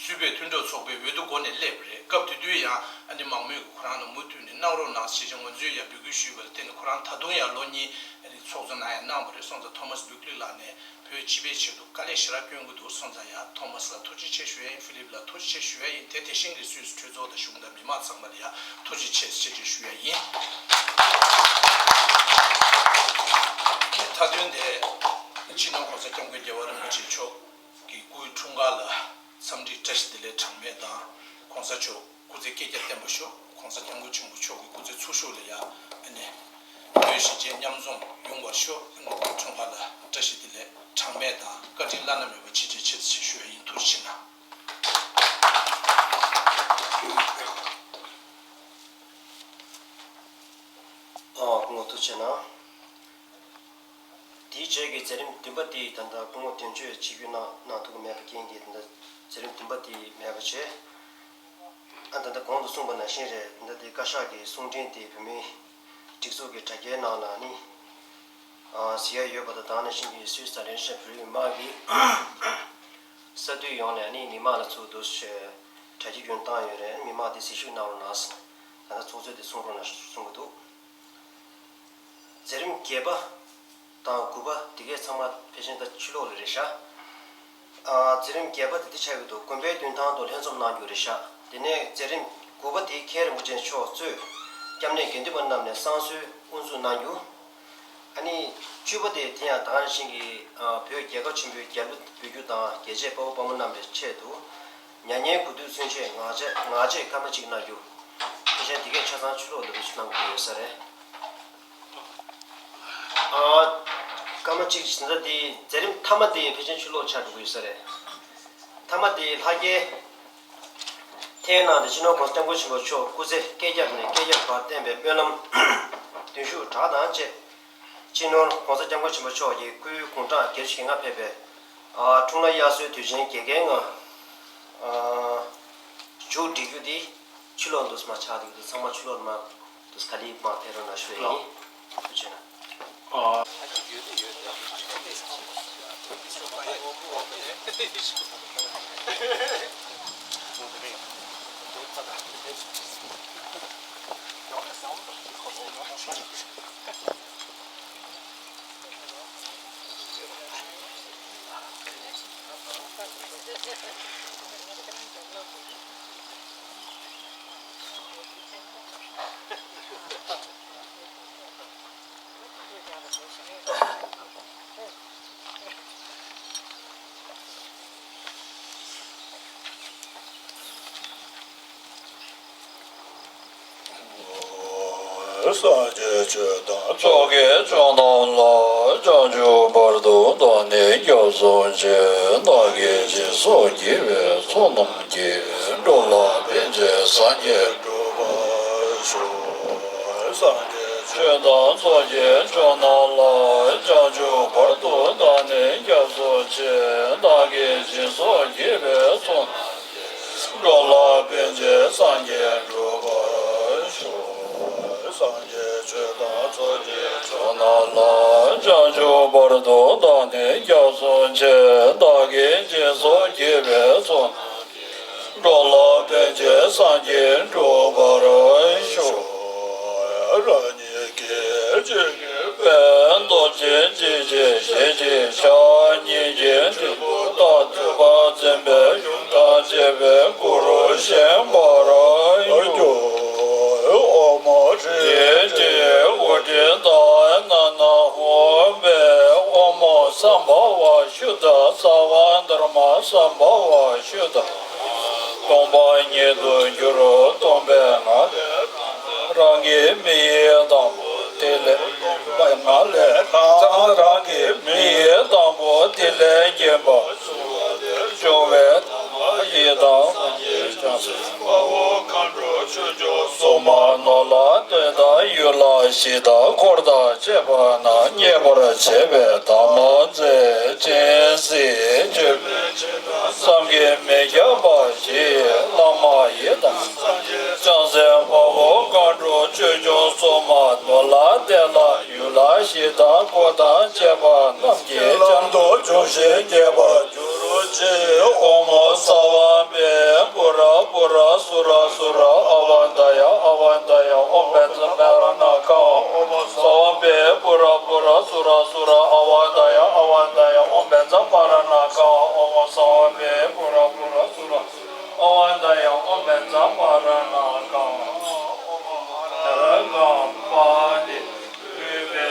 སུད་བོད་མཐུན་གྲོགས་ཚོགས་པའི་འོས་བསྡུ་འགོ་ནས་སླེབས་པ་རེད། སྐབས་དེ་དུས་ཡང་ཨ་ནི་མང་མོས་ཀྱིས་ཁོ་རང་ལ་མུ་མཐུད་ནས་གནང་རོགས་གནང་ཞེས་ང་ཚོས་ཡང་འབོད་སྐུལ་ཞུས་པ་ལ་བརྟེན་ནས་ཁོ་རང་ད་དུང་ཡང་ལོ་གཉིས་ཨ་ནི་ཚོགས་གཙོ་གནང་ཡ་གནང་བ་རེད། སོང་ཙང་ཐོ་མཱས་བྷུག་ལི་ལགས་ནས་བོད་སྤྱི་པའི་ཆེད་དུ་དཀའ་ལས་ཞེ་དྲག་བསྐྱོན་གྱི་འདུག་སོང་ཙང་ཡང་ཐོ་མཱས་ལ་ཐུགས་རྗེ་ཆེ་ཞུ་ཡ་ཡིན། ཧྥི་ལིབ་ལ་ཐུགས་རྗེ་ཆེ་ཞུ་ཡ་ཡིན། དེ་དེ་བཞིན་གྱི་སུད་སི་གྲོས་ཚོགས་དང་གཞུང་དང་མི་མང་ཚང་མ་ལ་ཡང་ཐུགས་རྗེ་ཆེ་ཞེས་ཞུ་ཡ་ཡིན། མཐའ་དོན་དེ་སྤྱི་ནོར་༸གོང་ས་༸སྐྱབས་མགོན་རྒྱལ་བ་རིན་པོ་ཆེ་མཆོག་གི་སྐུའི་འཁྲུངས་སྐར་ལ་འཚམས་འདྲི་བཀྲ་ཤིས་བདེ་ལེགས་གྲངས་མེད་དང་། ༸གོང་ས་མཆོག་སྐུ་ཚེ་བསྐལ་བརྒྱར་བརྟན་པར་ཤོག ༸གོང་ས་༸སྐྱབས་མགོན་ཆེན་པོ་མཆོག་གི་སྐུ་ཚེ་ཚུགས་ཤུགས་ལ་ཡང་ཨ་ནི་བོད་གཞིས་བྱེས་མཉམ་འཛོམས་ཡོང་བར་ཤོག །ཨ་ནི་སྐུའི་འཁྲུངས་སྐར་ལ་བཀྲ་ཤིས་བདེ་ལེགས་གྲངས་མེད་དང་བཀའ་དྲིན་བླ་ན་མེད་པ་ཆེ་ཆེ་ཆེ་ཆེ་ཞུ་ཡ་ཡིན། ཐུགས་རྗེ་ཆེ་གནང་། ཨ་སྐུ་ངོ་ཐུགས་རྗེ་གནང་། དེའི་རྗེས་ཀྱི་མཛད་རིམ་བདུན་པ་དེ་ད་ལྟ་སྐུ་ངོ་དོན་གཅོད་བྱེད་རྒྱུ་གནང་གནང་ཐུབ་ཀྱི་མེད་པ་རྐྱེན་གྱིས་ད་ལྟ་མཛད་རིམ་བདུན་པ་དེ་མེད་པ་བྱས། ཨ་ད་ལྟ་གོང་དུ་གསུངས་པ་ནང་བཞིན་རེད། ད་ལྟ་དེ་བཀའ་ཤག་གི་གསུང་འཕྲིན་དེ་བོད་མིའི་སྒྲིག་འཛུགས་ཀྱི་དྲ་རྒྱའི་ནང་ལ་ནི་ཨ་གཟིགས་ཡ་ཡོད་པ་དང་། ད་ག་ནང་བཞིན་གྱི་སུད་སི་དང་ལིན་ཅན་བོད་རིགས་མི་མང་གིས་ས་འཐུས་ཡོངས་ནས་ནི་མི་མང་ལ་ཚུར་འདུག་ཞེས་དྲ་རྒྱ་བརྒྱུད་བཏང་ཡོད་རེད། མི་མང་དེ་གཟིགས་ཞིབ་གནང་རོགས་གནང་ཟེར་ད་ལྟ་ཚོགས་གཙོས་དེ་གསུང་རོགས་གནང་ཞེས་གསུང་གི་འདུག་མཛད་རིམ་བརྒྱད་པ་དང་དགུ་པ་དེ་གས་ཚང་མ་ཕལ་ཆེར་ད་ཕྱི་ལོགས་ལ་རེད་ཤག་ཨ་མཛད་རིམ་བརྒྱད་པ་དེ་འདི་ཆགས་ཀྱི་འདུག་དགོན་པའི་མདུན་ཐང་དུ་ལྷན་འཛོམས་གནང་རྒྱུ་རེད་ཤག་དེ་ནས་མཛད་རིམ་དགུ་པ་དེ་མཁན་རིན་པོ་ཆེ་མཆོག་གཙོས་སྐྱབས་གནས་དགེ་འདུན་པ་རྣམས་ནས་བསང་གསོལ་དབུ་འཛུགས་གནང་རྒྱུ། ཨ་ནི་བཅུ་པ་དེ་དེ་ཡང་ད་ག་ནང་བཞིན་གྱི་ཨ་བོད་རྒྱལ་ཁབ་ཆེན་པོའི་རྒྱལ་གླུ་འབོད་རྒྱུ་དང་། རྒྱལ་གཅེས་དཔའ་བོ་དཔའ་མོ་རྣམས་པའི་ཆེད་དུ་མྱ་ངན་གུས་འདུད་མཚོན་ཆེད་ངག་བཅད་ངག་བཅད་སྐར་མ་གཅིག་གནང་རྒྱུ། ཕལ་ཆེར་འདི་གས་ཆ་ཚང་ཕྱི་ལོགས་ལ་རེ་ཞིག་གནང་དགོས་ཡོད་ས་རེད། ཨ་སྐར་མ་གཅིག་ཟིན་ཚ་དེ་མཛད་རིམ་མཐའ་མ་དེ་ཕལ་ཆེར་ཕྱི་ལོགས་ཆགས་འགྲོ་གི་ཡོད་ས་རེད། མཐའ་མ་དེ་ལྷ་རྒྱལ་ཐའི་ནང་དུ་སྤྱི་ནོར་༸གོང་ས་༸སྐྱབས་མགོན་ཆེན་པོ་མཆོག་སྐུ་ཚེ་བསྐལ་བརྒྱ་ནས་བསྐལ་བརྒྱ་བར་བརྟན་པའི་སྨོན་ལམ་བརྟན་བཞུགས་གྲགས་དང་བཅས། སྤྱི་ནོར་༸གོང་ས་༸སྐྱབས་མགོན་ཆེན་པོ་མཆོག་གི་སྐུའི་དགུང་གྲངས་བརྒྱད་ཅུ་གྱ་ལྔ་ཕེབས་པའི་ཨ་འཁྲུངས་ལྷ་དབྱར་གསོལ་དུས་ཆེན་རྒྱལ་ཁའི་ངང་ཨ་མཇུག་སྒྲིལ་རྒྱུ་དེ་ཕྱི་ལོགས་འདུག་སེ་མར་ཆགས་བསྡད་ཀྱི་འདུག་ཚང་མ་ཕྱི་ལོགས་ལ་མར་འདུག་སེ་ག་ལེར་མར་ཕེབས་རོགས་གནང་ཞུ་ཡ་ཡིན། ཐུགས་རྗེ་གནང་། ཨ། སངས་རྒྱས་ཆོས་དང་ཚོགས་ཀྱི་མཆོག་རྣམས་ལ། བྱང་ཆུབ་བར་དུ་བདག་ནི་སྐྱབས་སུ་མཆི། བདག་གིས་སྦྱིན་སོགས་བགྱིས་པའི་ཚོགས་རྣམས་ཀྱིས། འགྲོ་ལ་ཕན་ཕྱིར་སངས་རྒྱས་འགྲུབ་པར་ཤོག །སངས་རྒྱས་ཆོས་དང་ཚོགས་ཀྱི་མཆོག་རྣམས་ལ། བྱང་ཆུབ་བར་དུ་བདག་ནི་སྐྱབས་སུ་མཆི། བདག་གིས་སྦྱིན་སོགས་བགྱིས་པའི་ཚོགས་རྣམས་ཀྱིས། འགྲོ་ལ་ཕན་ཕྱིར་སངས་རྒྱས་འགྲུབ་པར་ཤོག །སངས་རྒྱས་ཆོས་དང་ཚོགས་ཀྱི་མཆོག་རྣམས་ལ། བྱང་ཆུབ་བར་དུ་བདག་ནི་སྐྱབས་སུ་མཆི། བདག་གིས་སྦྱིན་སོགས་བགྱིས་པའི་ཚོགས་རྣམས་ཀྱིས། འགྲོ་ལ་ཕན་ཕྱིར་སངས་རྒྱས་འགྲུབ་པར་ཤོག །རང་ཉིད་སྐད་ཅིག་གིས་ཕན་འདོགས་ཤིང་། གཅིག་གིས་ཞལ་གཅིག་ཕྱག་གཉིས་ཀྱིས་ཐིམ་ཕུག་ལྟར་བསྟོད་པ་འཛིན་པའི་གཞུང་དང་བཅས་པའི་སྐུ་རུ་བཞེངས་པར་འགྱུར། ཨོཾ་ཨཱཿཧྲཱིཿ་ཧྲཱིཿ་ཧཱུྃ་ཧྲཱིཿ་དང་ སམ་བྷ་ཝ་ཤུདྡྷ། སརྦ་དྷརྨ་སམ་བྷ་ཝ་ཤུདྡྷ། སྟོང་པ་ཉིད་དུ་འགྱུར་རོ། སྟོང་པའི་ངང་ལས་རང་གི་མིག་ཡིད་དང་པོ། དེ་ལས་ངང་ལས་རང་གི་མིག་ཡིད་དང་པོ། དེ་ལས་བརྒྱན་པ་འབྱུང་བའི་ཡི་དམ་སངས་རྒྱས་བྱང་སེམས་དཔའ་བོ་མཁའ་འགྲོ་ཆོས་སྐྱོང་སྲུང་མ་ནོར་ལྷ་གདོན་དང་ཡུལ་ལྷ་གཞི་བདག་འཁོར་དང་བཅས་པ་རྣམས་མཉེས་པར་བྱེད་པའི་དམ་ཚིག་ཅན། སྲིད་པའི་ཆོས་བསམ་གྱིས་མི་ཁྱབ་པ་ཞིག་བླ་མ་ཡི་དམ་སངས་རྒྱས་བྱང་སེམས་དཔའ་བོ་མཁའ་འགྲོ་ཆོས་སྐྱོང་སྲུང་མ་ནོར་ལྷ་གདན་ལྷ་ཡུལ་ལྷ་གཞི་བདག་འཁོར་དང་བཅས་པ་རྣམས་ཀྱི་ལམ་དུ་འབྱུང་ཞིང་རྒྱས་པར་གྱུར་ཅིག། ཨོཾ་སརྦ་བི་པུ་ར་པུ་ར་སུ་ར་སུ་ར་ཨ་བ་ཏ་ཡ་ཨ་བ་ཏ་ཡ། ཨོཾ་བཛྲ་མ་ར་ཎ་ཀ་ཨོཾ་སརྦ་བི་པུ་ར་པུ་ར་སུ་ར་སུ་ར་ཨ་བ་ཏ་ཡ་ཨ་བ་ཏ་ཡ། ཨོཾ་བཛྲ་མ་ར་ཎ་ཀ་ཨོཾ་སརྦ་བི་པུ་ར་པུ་ར་སུ་ར་ཨ་བ་ཏ་ཡ། ཨོཾ་བཛྲ་མ་ར་ཎ་ཀ་ཨོཾ་ཨ་ཀམ་པ་ཏི། ལུས་པའི་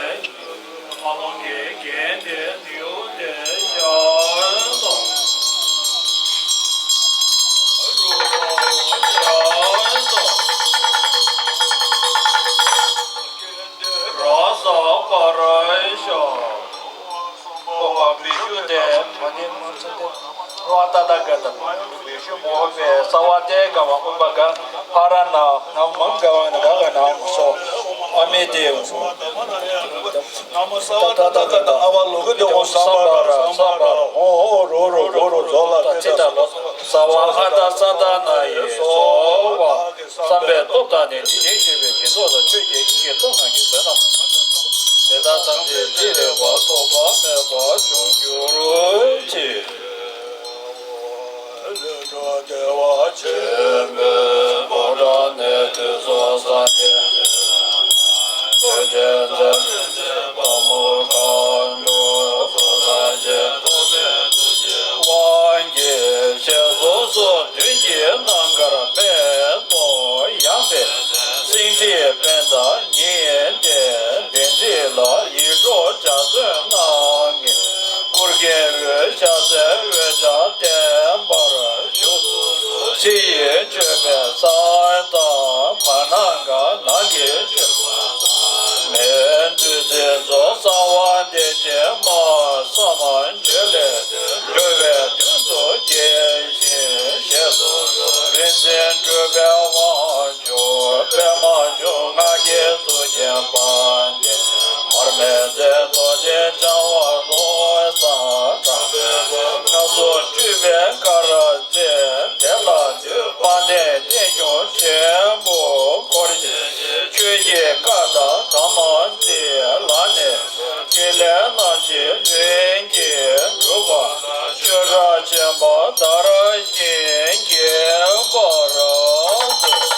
ཨ་ལོང་གི་རྒྱན་དེ་ནི་འོ་དེ་ཤར་སོང་། རུ་པ་ཤར་སོང་། ར་ས་པ་ར་ཤ། ཨོ་བ་བི་ཤུ་དེ་མ་དེ་མ་ཚ་དེ་ར་ཏ་ཏ་ག་ད་བི་ཤུ་མོ་བེ་ས་བ་དེ་ག་བ་ཨུ་པ་ག་ཕ་ར་ན་ན་མང་ག་བ་ན་ག་ག་ན་སོ་ཨ་མེ་དེ། ཏ་ཏ་ཏ་ཏ་ཨ་བ་ལོ་གི་དེ་ཧོ་སམ་བ་ར་སམ་བ་ར་ཧོ་ཧོ་རོ་རོ་རོ་རོ་ཛོ་ལ་ཏེ་ཏ་ལོ། ས་བ་ཨ་ཏ་ས་ཏ་ན་ཡེ་སོ་བ། བསམ་པའི་སྟོབས་དང་ནི་འཇིག་རྟེན་ཞེས་པའི་སྦྱིན་སོགས་དང་ཆོས་ཀྱི་དབྱིངས་ཀྱི་སྟོབས་རྣམས་ཀྱི་བསོད་ནམས། དེ་དག་ཐམས་ཅད་ཅི་རིགས་པ་ཐོགས་པ་མེད་པར་འབྱུང་གྱུར་ཅིག། ལྷུན་གྲུབ་བདེ་བ་ཆེན་པོའི་ཕོ་བྲང་ནས་དུས་གསུམ་སངས་རྒྱས་ཆོས་ཀྱི་མཛད་པ་དཔའ་མོ་མཁའ་འགྲོ་ཕོ་བྲང་ཆེན་ཐོགས་མེད་དུས་ཀྱི་དབང་གིས་ཞལ་གསུམ་གསུམ་མདུན་གྱི་ནམ་མཁར་ཕེབས་སོ། ཡང་དེ་སེང་ཁྲི་པད་ཉི་ཟླའི་གདན་ཚིགས་ལ་ཡིད་འཕྲོག་འཇའ་ཚོན་སྣ་ལྔས་བསྐོར་གྱིན་འོད་ཞགས་སེར་འོད་ཆགས་ལྡན་པར་བཞུགས་སོ། ཕྱི་ཡི་མཆོད་པའི་ས་དང་བར་སྣང་ག་ནང་གི་མཆོད་པ་ཚང་མས་བདུད་རྩི་མཚོ་གསང་བ་བདེ་ཆེན་མ་བསམ་བརྗོད་ལས་འགྲོ་བའི་དོན་དུ་དགྱེས་ཤིང་བཞེས་སོ། རིག་འཛིན་གྲུབ་པའི་དབང་ཕྱུག་པདྨ་འབྱུང་ལྔ་གིས་གཙུག་གི་དཔལ་ལྡན་མར་མེ་མཛད་རྡོ་རྗེ་འཆང་དབང་ཀློང་གསལ་དྲག་པོས་སྔགས་སུ་སྤྲུལ་པའི་གར་མཛད་དེ་ལ་འདུད་དཔལ་ལྡན་རྟེན་འབྱུང་ཆེན་པོ་འཁོར་བཅས་ཆོས་ཀྱི་བཀའ་དང་དམ་ཚིག་ལ་གནས། ཕྲིན་ལས་རྣམ་བཞི་ལྷུན་གྱིས་གྲུབ་པ་ཆོས་གྲགས་ཆེན་པོ་དར་ཞིང་རྒྱས་པར་མཛོད།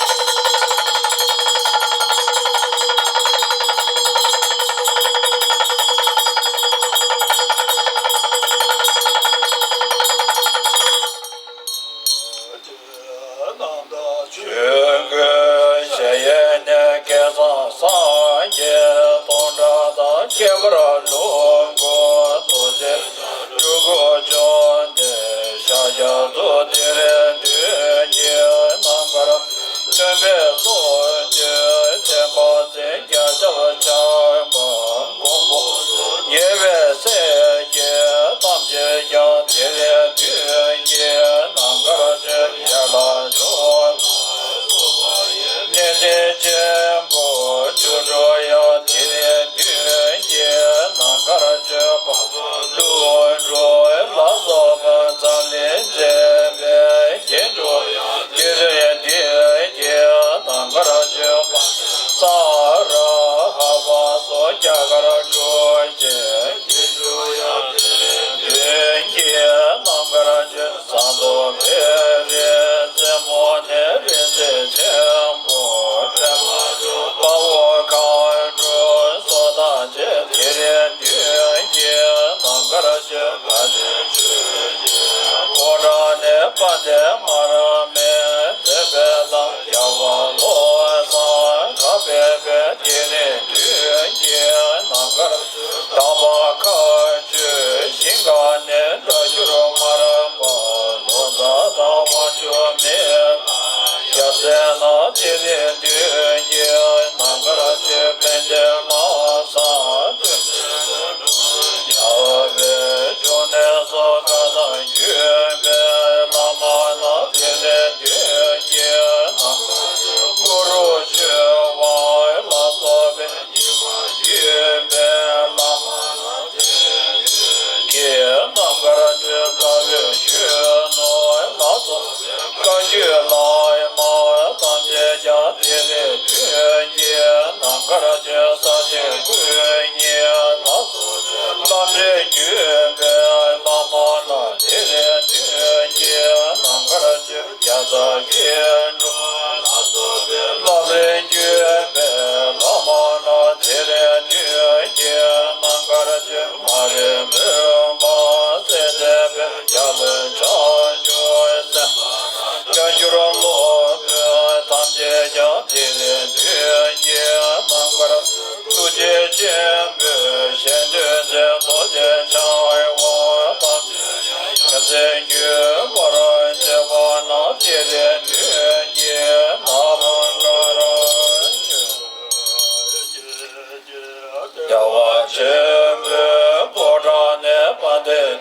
ཆོས་སྐུའི་གཞལ་ཡས་ནས་སྐལ་བཟང་སངས་རྒྱས་སྟོང་ཕྲག་དང་ཁྱད་པར་ལོངས་སྐུ་རྡོ་རྗེ་འཇའ་གུར་བྱོན་ཏེ་ཤཱཀྱ་ཐུབ་དེ་རིང་མདུན་གྱི་ནམ་མཁར་ཐོན་པས་སོ། ཐེག་པ་ཆེན་རྒྱ་ཆེར་ཆགས་པ་མགོན་པོ་ཉེ་བའི་སྲས་ཀྱི་ཐམས་ཅད་ཀྱང་དེ་རིང་མདུན་གྱི་ནམ་མཁར་བྱོན། ཡར་ལ་བྱོན་ལ་སོགས་པ་ཡི་གནས་བརྟན་ཆེན་པོ་བཅུ་དྲུག་ཡང་དེ་རིང་མདུན་གྱི་ནམ་མཁར་བྱོན། བར་དུ་ཀླུ་འགྲོ་ལ་སོགས་པ་འཛམ་གླིང་མཛེས་པའི་རྒྱན་དྲུག་ཡང་དེ་རིང་མདུན་གྱི་ནམ་མཁར་བྱོན། ས་ར་ཧ་པ་སོགས་རྒྱ་གར་འབྲུག་ཆེན་རྒྱན་དྲུག་ཡང་དེ་རིང་མདུན་གྱི་ནམ་མཁར་བྱོན། ཟངས་མདོག་དཔལ་རིའི་རྩེ་མོ་ནས་རིག་འཛིན་ཆེན་པོ་པདྨ་འབྱུང་དཔའ་བོ་མཁའ་འགྲོ་སོགས་ཐམས་ཅད་དེ་རིང་མདུན་གྱི་ནམ་མཁར་བྱོན། དཔལ་ལྡན་ཆོས་ཀྱི་ཕོ་བྲང་ནས་དཔལ་ལྡན་མར་མེ་མཛད་པའི་ལམ། རྒྱལ་བ་བློ་བཟང་གང་ཕེབས་པའི་དེ་རིང་མདུན་གྱི་ནམ་མཁར་བྱོན། དམ་པ་མཁའ་སྤྱོད་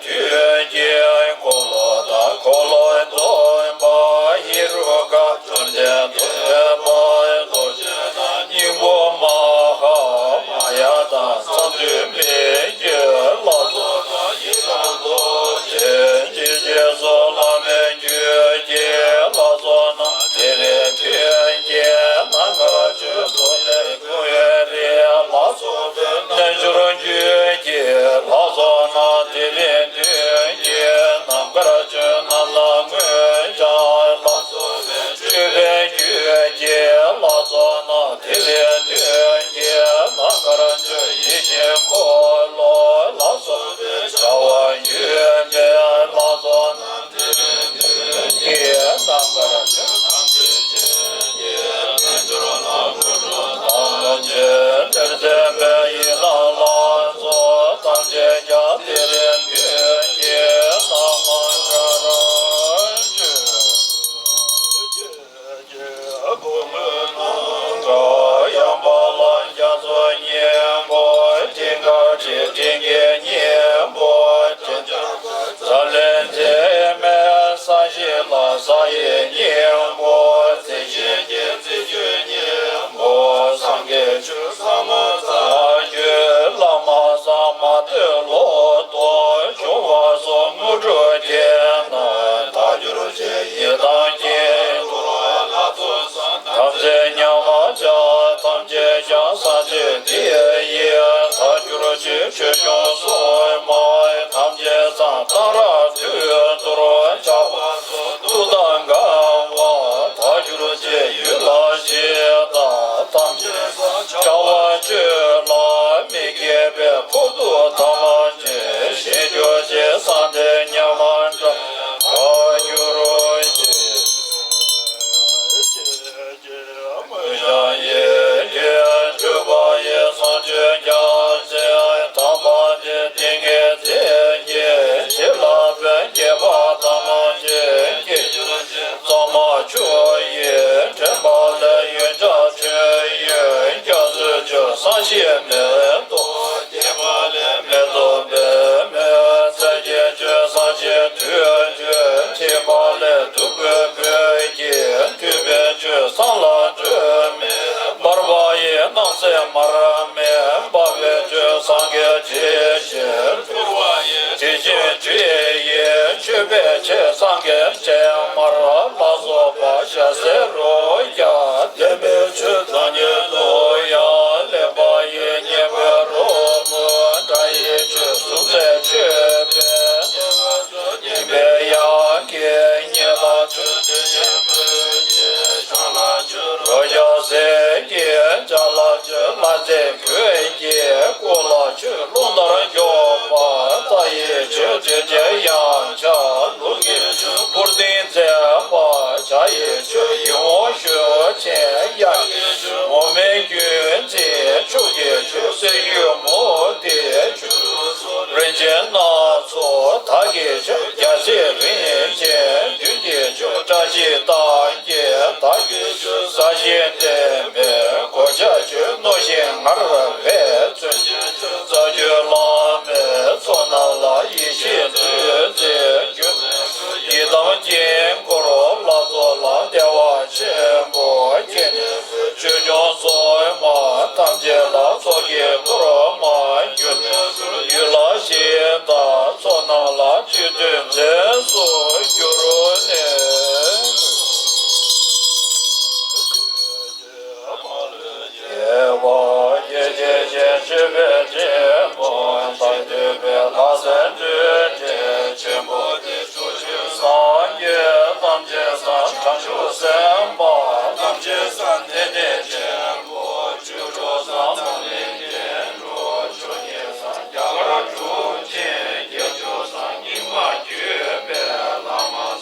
དུས་ཀྱི་འཁོར་ལོ་དང་འཁོར་ལོའི་སྡོམ་པ་ཧེ་རུ་ཀ་བཅོམ་ལྡན་འདས་དཔལ་རྡོ་རྗེ་དང་སྙིང་པོ་མ་ཧཱ་མ་ཡ་དང་མཚན་དུས་མི་བསྐྱོད་ལ་སོགས་པ་ཡི་དམ་རྡོ་རྗེ་འཇིགས་བྱེད་སོགས་བླ་མེད་རྒྱུད་ཀྱི་ལྷ་ཚོགས་རྣམས་ཐིག་ལེ་བདུན་གྱི་ནམ་མཁར་སྤྱོད། མདོ་ལས་ཀུན་ཡོད་རིགས་ལ་སོགས་པའི་རྣལ་འབྱོར་རྒྱུད་ཀྱི་ལྷ་ཚོགས་རྣམས་ཐིག་ལེ་བདུན་གྱི་ནམ་མཁར་སྤྱོད། ནམ་ལངས་སྔོན་སྦྱངས་ལ་སོགས་པའི་སྤྱོད་པའི་རྒྱུད་ཀྱི་ལྷ་ཚོགས་རྣམས་ཐིག་ལེ་བདུན་གྱི་ནམ་མཁར་སྤྱོད། ཡིད་བཞིན་འཁོར་ལོ་ལ་སོགས་པའི་བྱ་བ་ཡོད་མེད་ལྷ་ཚོགས་རྣམས་ཐིག་ལེ་བདུན་གྱི་ནམ་མཁར་སྤྱོད། ཐམས་ཅད་མཁྱེན་པའི་ཡི་དམ་ལྷ་ཚོགས་ཐམས་ཅད་ཀྱང་ཐིག་ལེ་བདུན་གྱི་ནམ་མཁར་སྤྱོད། ཡངས་པ་ལ་རྒྱ་མཚོའི་སྙིང་པོ། སྤྲིན་དཀར་གྱི་སྤྲིན་གྱི་སྙིང་པོ། ལྗང་ཁུ་ལས་འཛིན་མའི་ས་གཞི་ལ་ས་ཡི་སྙིང་པོ། རྩི་ཤིང་གི་རྩི་བཅུད་སྙིང་པོ། སངས་རྒྱས་ཆོས་ཟབ་མོ་རྩ་བརྒྱུད་བླ་མ་ཟ་མ་ཏོག་ལོ་ཏོག་བྱུང་བ་སོགས་དངོས་གྲུབ་ཀྱི་རྣམས་དག་གྱུར་ཅིག་ཡི་དམ་དཀྱིལ་འཁོར་ལྷ་ཚོགས་བསམ་ཐམས་ཅད་མཉམ་པར་སྦྱར། ཐམས་ཅད་ཀྱང་ས་གཞི་འདི་ཡི་དག་གྱུར་ཅིག་ཆོས་སྐྱོང་སྲུང་མ་ཐམས་ཅད་ཚངས་གཏང་རག་དུས་གཏོར་ཆགས་པ་སོགས་དུག་དང་འགལ་བ་དག་གྱུར་ཅིག་ཡུལ་ལ་གཞི་བདག་ཐམས་ཅད་བྱ་བ་སྤྱོད་ལ་མི་དགེ་བའི་ཕོག་ཐུག་ཐམས་ཅད་ཞི་གྱུར་ཅིག་བསམ་དོན་མཉམ་པར་འགྲུབ་དག་གྱུར་ཅིག་མོས་ཀྱང་ཡིད་ཀྱིས་སྤྲུལ་པ་ཡི་གསུང་ཆོས་རྒྱ་ཆེན་དམ་པ་འདི་ཏིང་ངེ་འཛིན་གྱི་བྱིན་རླབས་ཀྱིས་བསྐྱེད་པ་ཐམས་ཅད་སྐྱེ་གྱུར་ཅིག་གཙང་མ་ཆུ་ཡིས་དྲན་པ་ལས་ཡོན་ཆབ་མཆོད་ཡོན་རྒྱ་མཚོའི་ཆུ་བསམ་ཤེས་མེ་ཏོག་བསྐྱེད་པ་ལས་མེ་ཏོག་པདྨོའི་ཚལ་གྱི་ཆུ་བསམ་ཤེས་དུས་མཆོད་ཐིགས་པ་ལས་བདུག་སྤོས་སྤོས་ཀྱི་མཐུན་པའི་ཆུ་བསམ་ལ་སྤྲོས་མེད་འབར་བ་ཡི་སྣང་གསལ་མར་མེ་འབར་བའི་ཆུ་སངས་རྒྱས་ཇི་བཞིན་དུ་བ་ཡི་དྲི་ཞིམ་དྲི་ཡི་མཆོད་པའི་ཆུ་སངས་རྒྱས་སྤྱན་མར་ལ་སོགས་པ་ཞལ་ཟས་རོ་བརྒྱ་ལྡན་པའི་ཆུ་སངས་རྒྱས་ཀླུ་ཡང་ལེན་པ་ཡི་སྙིང་པོའི་རོལ་མོ་སྒྲ་ཡི་ཆུ་གཟུགས་མཛེས་མཆོད་པའི་སྙིང་པོའི་ཡང་གི་སྙིང་ལ་ཆུ་དྲི་ཞིམ་སྤོས་ཀྱི་ཞིང་ལ་ཆུ་རོ་བརྒྱ་ཟས་ཀྱི་ལྕགས་ལ་ཆུ་ལྷ་མཛེས་གོས་ཀྱི་སྐུ་ལ་ཆུ་རླུང་ལྟར་མགྱོགས་པ་རྩ་ཡི་ཆུ་དྲི་ཆབ་ཡང་ཆབ་ལུག་གི་ཆུ་འབུར་ཏིང་མཛེས་པ་བྱ་ཡི་ཆུ་ཡིད་འོང་ཞུ་ཆེན་གཡག་གི་ཆུ་འོ་མའི་རྒྱུན་འཛིན་ཕྱུགས་ཀྱི་ཆུ་གསེར་གཡུ་མུ་ཏིག་ཆུ་རིན་ཆེན་སྣ་ཚོགས་དག་གི་ཆུ་རྒྱལ་སྲིད་རིན་ཆེན་བདུན་གྱི་ཆུ་བཀྲ་ཤིས་རྟགས་བརྒྱད་དག་གི་ཆུ་ས་གཞི་བརྟན་པའི་གོ་ཆ་ཆུ་རྣོ་ཞིང་མངར་བའི་མཚོན་ཆ་ཆུ་རྩ་བརྒྱུད་བླ་མའི་ཚོགས་རྣམས་ལ་ཡེ་ཤེས་བདུད་རྩིའི་རྒྱུ་ཡི་དམ་དཀྱིལ་འཁོར་ལྷ་ཚོགས་ལ་བདེ་བ་ཆེན་པོ་སྐྱེས་ནས་ཆོས་སྐྱོང་སྲུང་མ་ཐམས་ཅད་ལ་ཚོགས་ཀྱི་གཏོར་མ་གྱུར་ནས་ཡུལ་ལ་གཞི་བདག་ཚོགས་རྣམས་ལ་སྤྱི་མཐུན་མཛད་སུ་གྱུར་ནས། རྒྱལ་བ་ཡེ་ཤེས་ཀྱི་སྤྱོད་པའི་ཆེན་པོ་ལ་འདུས་པའི་ལྷ་སྲས་འདུས་གྲལ་ཆེན་པོ་དེ། སངས་རྒྱས་ཐམས་ཅད་སངས་བྱང་ཆུབ་སེམས་དཔའ་ཐམས་ཅད་སངས་ཐེག་མཆོག་ཆེན་པོ་བཅུ་དྲུག་སངས་ཚངས་པའི་རྒྱན་དྲུག་ཆོས་ཉིད་སངས་རྒྱ་གར་གྲུབ་ཆེན་བརྒྱད་ཅུ་སངས་སྙིགས་མ་བརྒྱུད་པའི་བླ་མ།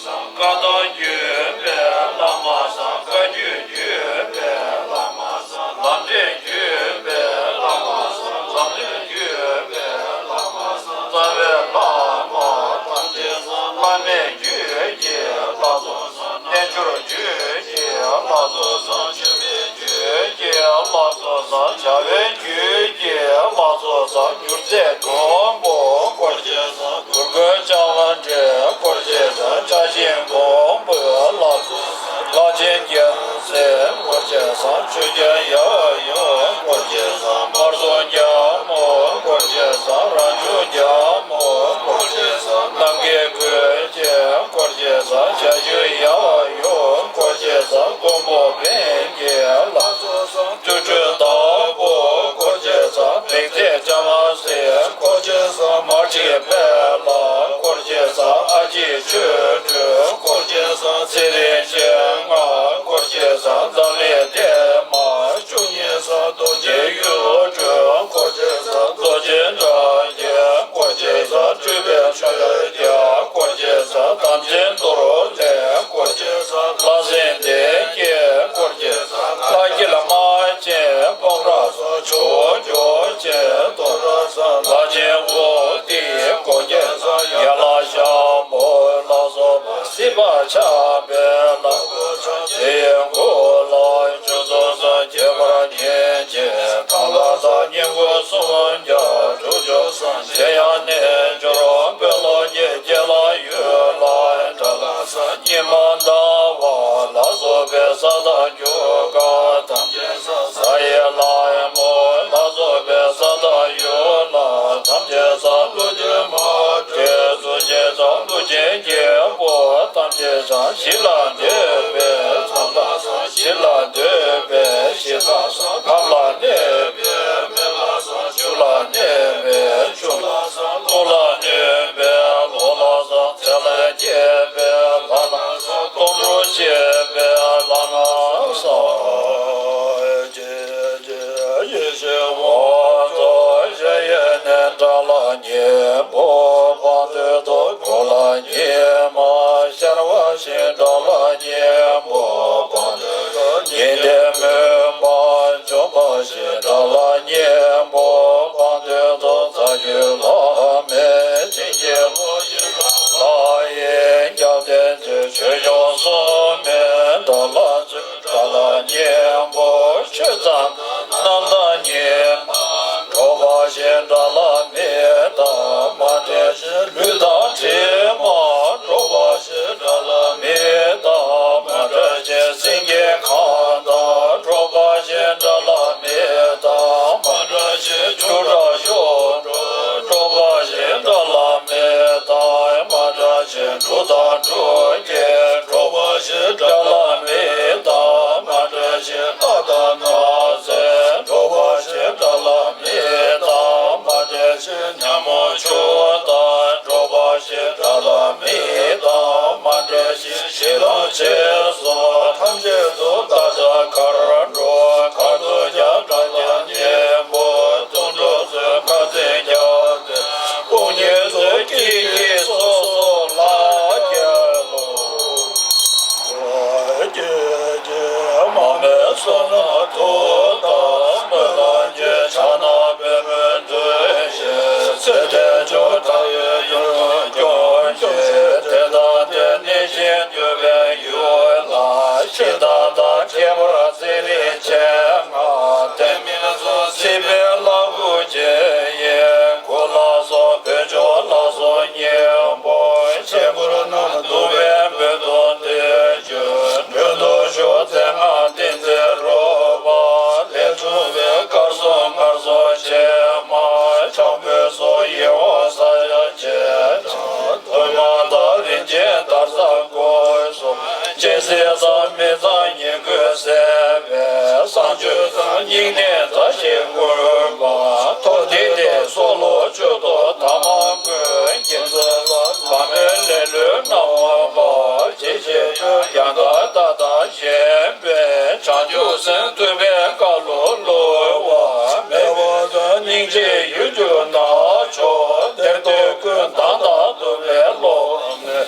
སྲིད་པ་ཆགས་པའི་ལམ། དེའི་མགོ་ལ་བཅུ་ཚོགས་སངས་རྒྱས་པར་བསྙེན་ཅིང་། གང་ལ་སངས་རྒྱས་སྐུ་སུམ་བརྒྱ་དྲུག་ཅུ་སངས་རྒྱས་ཡང་རྣལ་འབྱོར་དཔོན་སློབ་ཀྱི་དགེ་ལ་ཡོད་ལ། དགྲ་ལ་སངས་ཉི་མ་ཟླ་བ་ལ་སོགས་པའི་ས་དང་རྒྱུ་སྐར་ཐམས་ཅད་ས། ས་ཡི་ལྷ་མོ་ལ་སོགས་པའི་ས་དང་ཡུལ་ལྷ་ཐམས་ཅད་ས། ཀླུ་རྒྱལ་མ་འདྲེ་གཙུག་གི་རྒྱལ་ཀླུ་ཆེན་བརྒྱད་པོ་ཐམས་ཅད་ས། ཞི་ལ་འདོད་པའི་མཚམས་ལ་ས། ཞི་ལ་འདོད་པའི་ཞི་ལ་ས། ཁམས་ལ་གནས་པའི་མེ་ལ་ས། ཆུ་ལ་གནས་པའི་ཆུ་ལ་ས། རླུང་ལ་གནས་པའི་རླུང་ལ་ས། ཚེ་ལས་སྐྱེས་པའི་ལྷ་ལ་ས། སྟོང་གྲོགས་བྱེད་པའི་ལྷ་ལ་ས། ཡེ་ཤེས་དབང་ཕྱུག་གཞལ་ཡས་ནས་དགྲ་ལ་གཉེན་པོ་སྤང་དུས་སུ། གོ་ལ་ཉི་མ་ཤར་བ་བཞིན་དགྲ་ལ་གཉེན་པོ་སྤང་དུས་སུ། ཉི་ཟླའི་མུན་པ་འཇོམས་པ་བཞིན་དགྲ་ལ་གཉེན་པོ་སྤང་དུས་སུ། རྩ་བརྒྱུད་བླ་མའི་བྱིན་གྱིས་རློབ་ཞིང་། ལྷ་ཡི་སྐྱབས་དེར་འཛིན། ཆོས་སྐྱོང་སྲུང་མའི་དགྲ་ལ་བརྩོན། དགྲ་ལ་གཉེན་པོ་ཆོས་ཙམ། རྣམ་དག་ཉིད་མ་འགྲོགས་པ་བཞིན། དགྲ་ལ་མི་རྟག་མ་འདྲེས་ཤིང་། ལུས་དང་གྲིབ་མ་འགྲོགས་པ་བཞིན། དགྲ་ལ་མི་རྟག་མ་འདྲེས་ཤིང་། སེང་གེ་གང་དང་འགྲོགས་པ་བཞིན། དགྲ་ལ་མི་རྟག་མ་འདྲེས་ཤིང་། ཆུ་དྲག་ཤོག་དྲུག་འགྲོགས་པ་བཞིན། དགྲ་ལ་མི་རྟག་མ་འདྲེས་ཤིང་། འབྲུ་དང་འབྲུག་སྐད་འགྲོགས་པ་བཞིན། དགྲ་ལ་མི་རྟག་མ་འདྲེས་ཤིང་། རྟ་དང་ནགས་ཚལ་འགྲོགས་པ་བཞིན། དགྲ་ལ་མི་རྟག་མ་འདྲེས་ཤིང་། ཉ་མོ་ཆུ་དང་འགྲོགས་པ་བཞིན། དགྲ་ལ་མི་རྟག་མ་འདྲེས་ཤིང་། ཞིང་ལ་ཆས་སོགས་ཐམས་ཅད་དུ། བདག་ཅག་གར་འགྲོ་གར་འདུག་ཀྱང་། དགྲ་ལ་གཉེན་པོ་དུད་འགྲོ་ཚོས། ཁ་འཛིན་རྒྱབ་སྟེ་དཔུང་གཉེན་ཚོས། སྐད་ཀྱིས་སོ་སོར་ལབ་ཀྱང་ལོ། ཀྱེ་ཀྱེ་མ་སྨད་བསོད་ནམས་མཐུ་དང་སྨོན་ལམ་གྱིས། ཕྱག་ན་པདྨོ་འདོན་ཞིང་། ཚེ་རྟེན་མཆོག་དགྲ་ཡི་ཡུལ་སྐྱོང་ཞིང་། དེ་དང་དེར་གནས་ཤིང་འདུས་པའི་ཡུལ་ལ། ཞི་བདག་དང་ཁྱད་པར་ཚེ་རིང་མཆེད་ལྔ། དེ་མིན་གསུམ་སྲིད་པའི་ལྷ་སྐུ་མཆེད་དབྱིངས། གུ་ལ་སོགས་བོད་ལྗོངས་ལ་སོགས་གཉན་པོ། ཆས་སྐོར་རྣམས་འདུ་བའི་སྨོན་སྟོན་དེ། མགྲོན་དུ་ཞུ་མཚན་སྔགས་ཏིང་འཛིན་རོལ་པ་ལས་བྱུང་བའི། དཀར་གསུམ་མངར་གསུམ་ཕྱེ་མ་ཆང་ཕུད་སོགས། ཡིད་འོང་ས་ཡ་ཆེ་དང་། ཐུར་མ་དང་རིན་ཆེན་དར་ཟབ་གོས་སོགས། སྤྱན་གཟིགས་སམ་མི་གཙང་ཉེར་དགུས་གསལ་བའི། བསང་མཆོད་དང་བསྙེན་གནས་བཀྲ་ཤིས་སྐུར་མ། ཐོག་ཐིག་དེ་སོགས་ལོངས་སྤྱོད་དོ། ཐ་མ་ཀུན་མཁྱེན་བརྩོན་པ། བ་མོའི་ལེ་ལོའི་སྣང་བ་འབར། ཇི་སྐད་དུ་ཡང་དག་ལྟ་དང་ཞེན་པའི། བྱང་ཆུབ་སེམས་ཐུབ་པའི་བཀའ་ལུང་བསླུ་བ་མེད་པ་དང་། སྙིང་རྗེའི་ཡུལ་གྱུར་ནག་ཕྱོགས་དེར། སྡིག་ཀུན་དག་དང་ལྡན་པའི་བློ་ངན་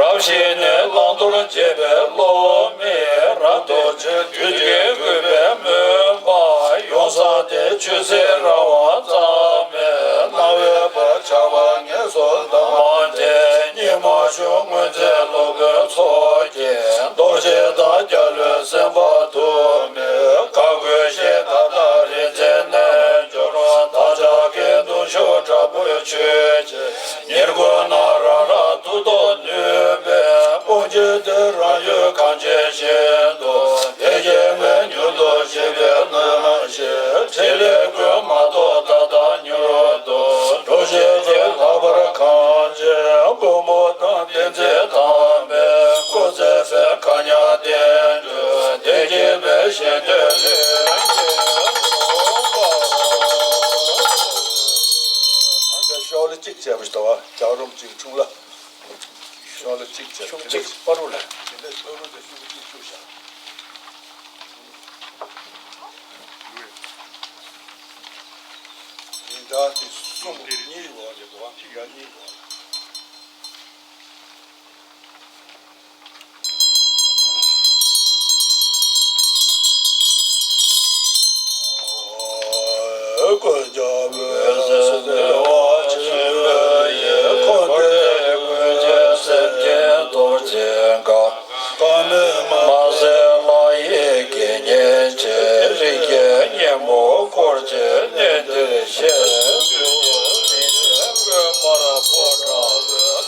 རབ་ཞི་ནས་བླང་དོར་འབྱེད་པའི་བློ་མིག་རབ་རྟོག་ཅན། དུས་ཀྱི་རྒུད་པའི་མུན་པ་ཡོངས་སངས་ཏེ། ཆོས་སྲིད་རང་དབང་རྩ་མེད་སྣང་བའི་བར། ཆགས་པ་ངན་སོང་དང་མ་བྲལ་ཉི་མ་ཤར། སྔོན་ཚེ་སློབ་དཔོན་ཚོགས་ཀྱིས་རྡོ་རྗེ་དང་། རྒྱལ་བློན་སེམས་དཔའ་ཐུ་མིས་བཀའ་བསྒོས་ཤིང་། ད་ལྟ་རིག་འཛིན་རྣལ་འབྱོར་བདག་ཅག་གི་གདུང་ཤུགས་དྲག་པོས་མཆོད་ཅིང་། ཉེར་དགུ་ན་ར་ར་ཐུགས་ཐོག་ནུས་པའི་དཔུང་གིས་དེ། རང་ཡུལ་གངས་ཅན་ཞིང་དུ་དེ་བཞིན་མངོན། མྱུར་དུ་གཤེགས་པའི་སྣང་ཞིང་ཕྲིན་ལས་ཀུན། མ་ཐོབ་ད་ལྟ་མྱུར་དུ་འགྲུབ་ཤིག་ཅེས། ལྷག་པར་གངས་ཅན་མགོན་པོ་དང་། བསྟན་འཛིན་དམ་པའི་སྐུ་ཚེ་ཟད། མཁའ་མཉམ་བསྟན་འགྲོའི་བདེ་སྐྱིད་པའི། གཞན་དོན་ལྷུན་གྱིས་འགྲུབ་པར། ཤོག་ལེ་གཅིག་བྱས་པ་ཞིག་དང་། རྒྱག་རོམ་གཅིག་ཆུང་ལ། ཤོག་ལེ་གཅིག་བྱས། ཤོག་གཅིག་པ་རུ་ལ། དེ་ནས་ལྷོ་རུ་དེ་ཤོག་གཅིག་བཅུག་བཞག་ཡིན་ད་དེ་གསུམ་གཉིས་ཡོད་རེད་དོ། གཅིག་ཡ་གཉིས་ཡོད། ཀུན་ཀྱང་བོད་སྲིད་བདེ་བ་ཆེན་པོའི་ཡིད། འཁོར་འདས་ཀུན་གྱི་སེམས་ཅན་རྡོ་རྗེ།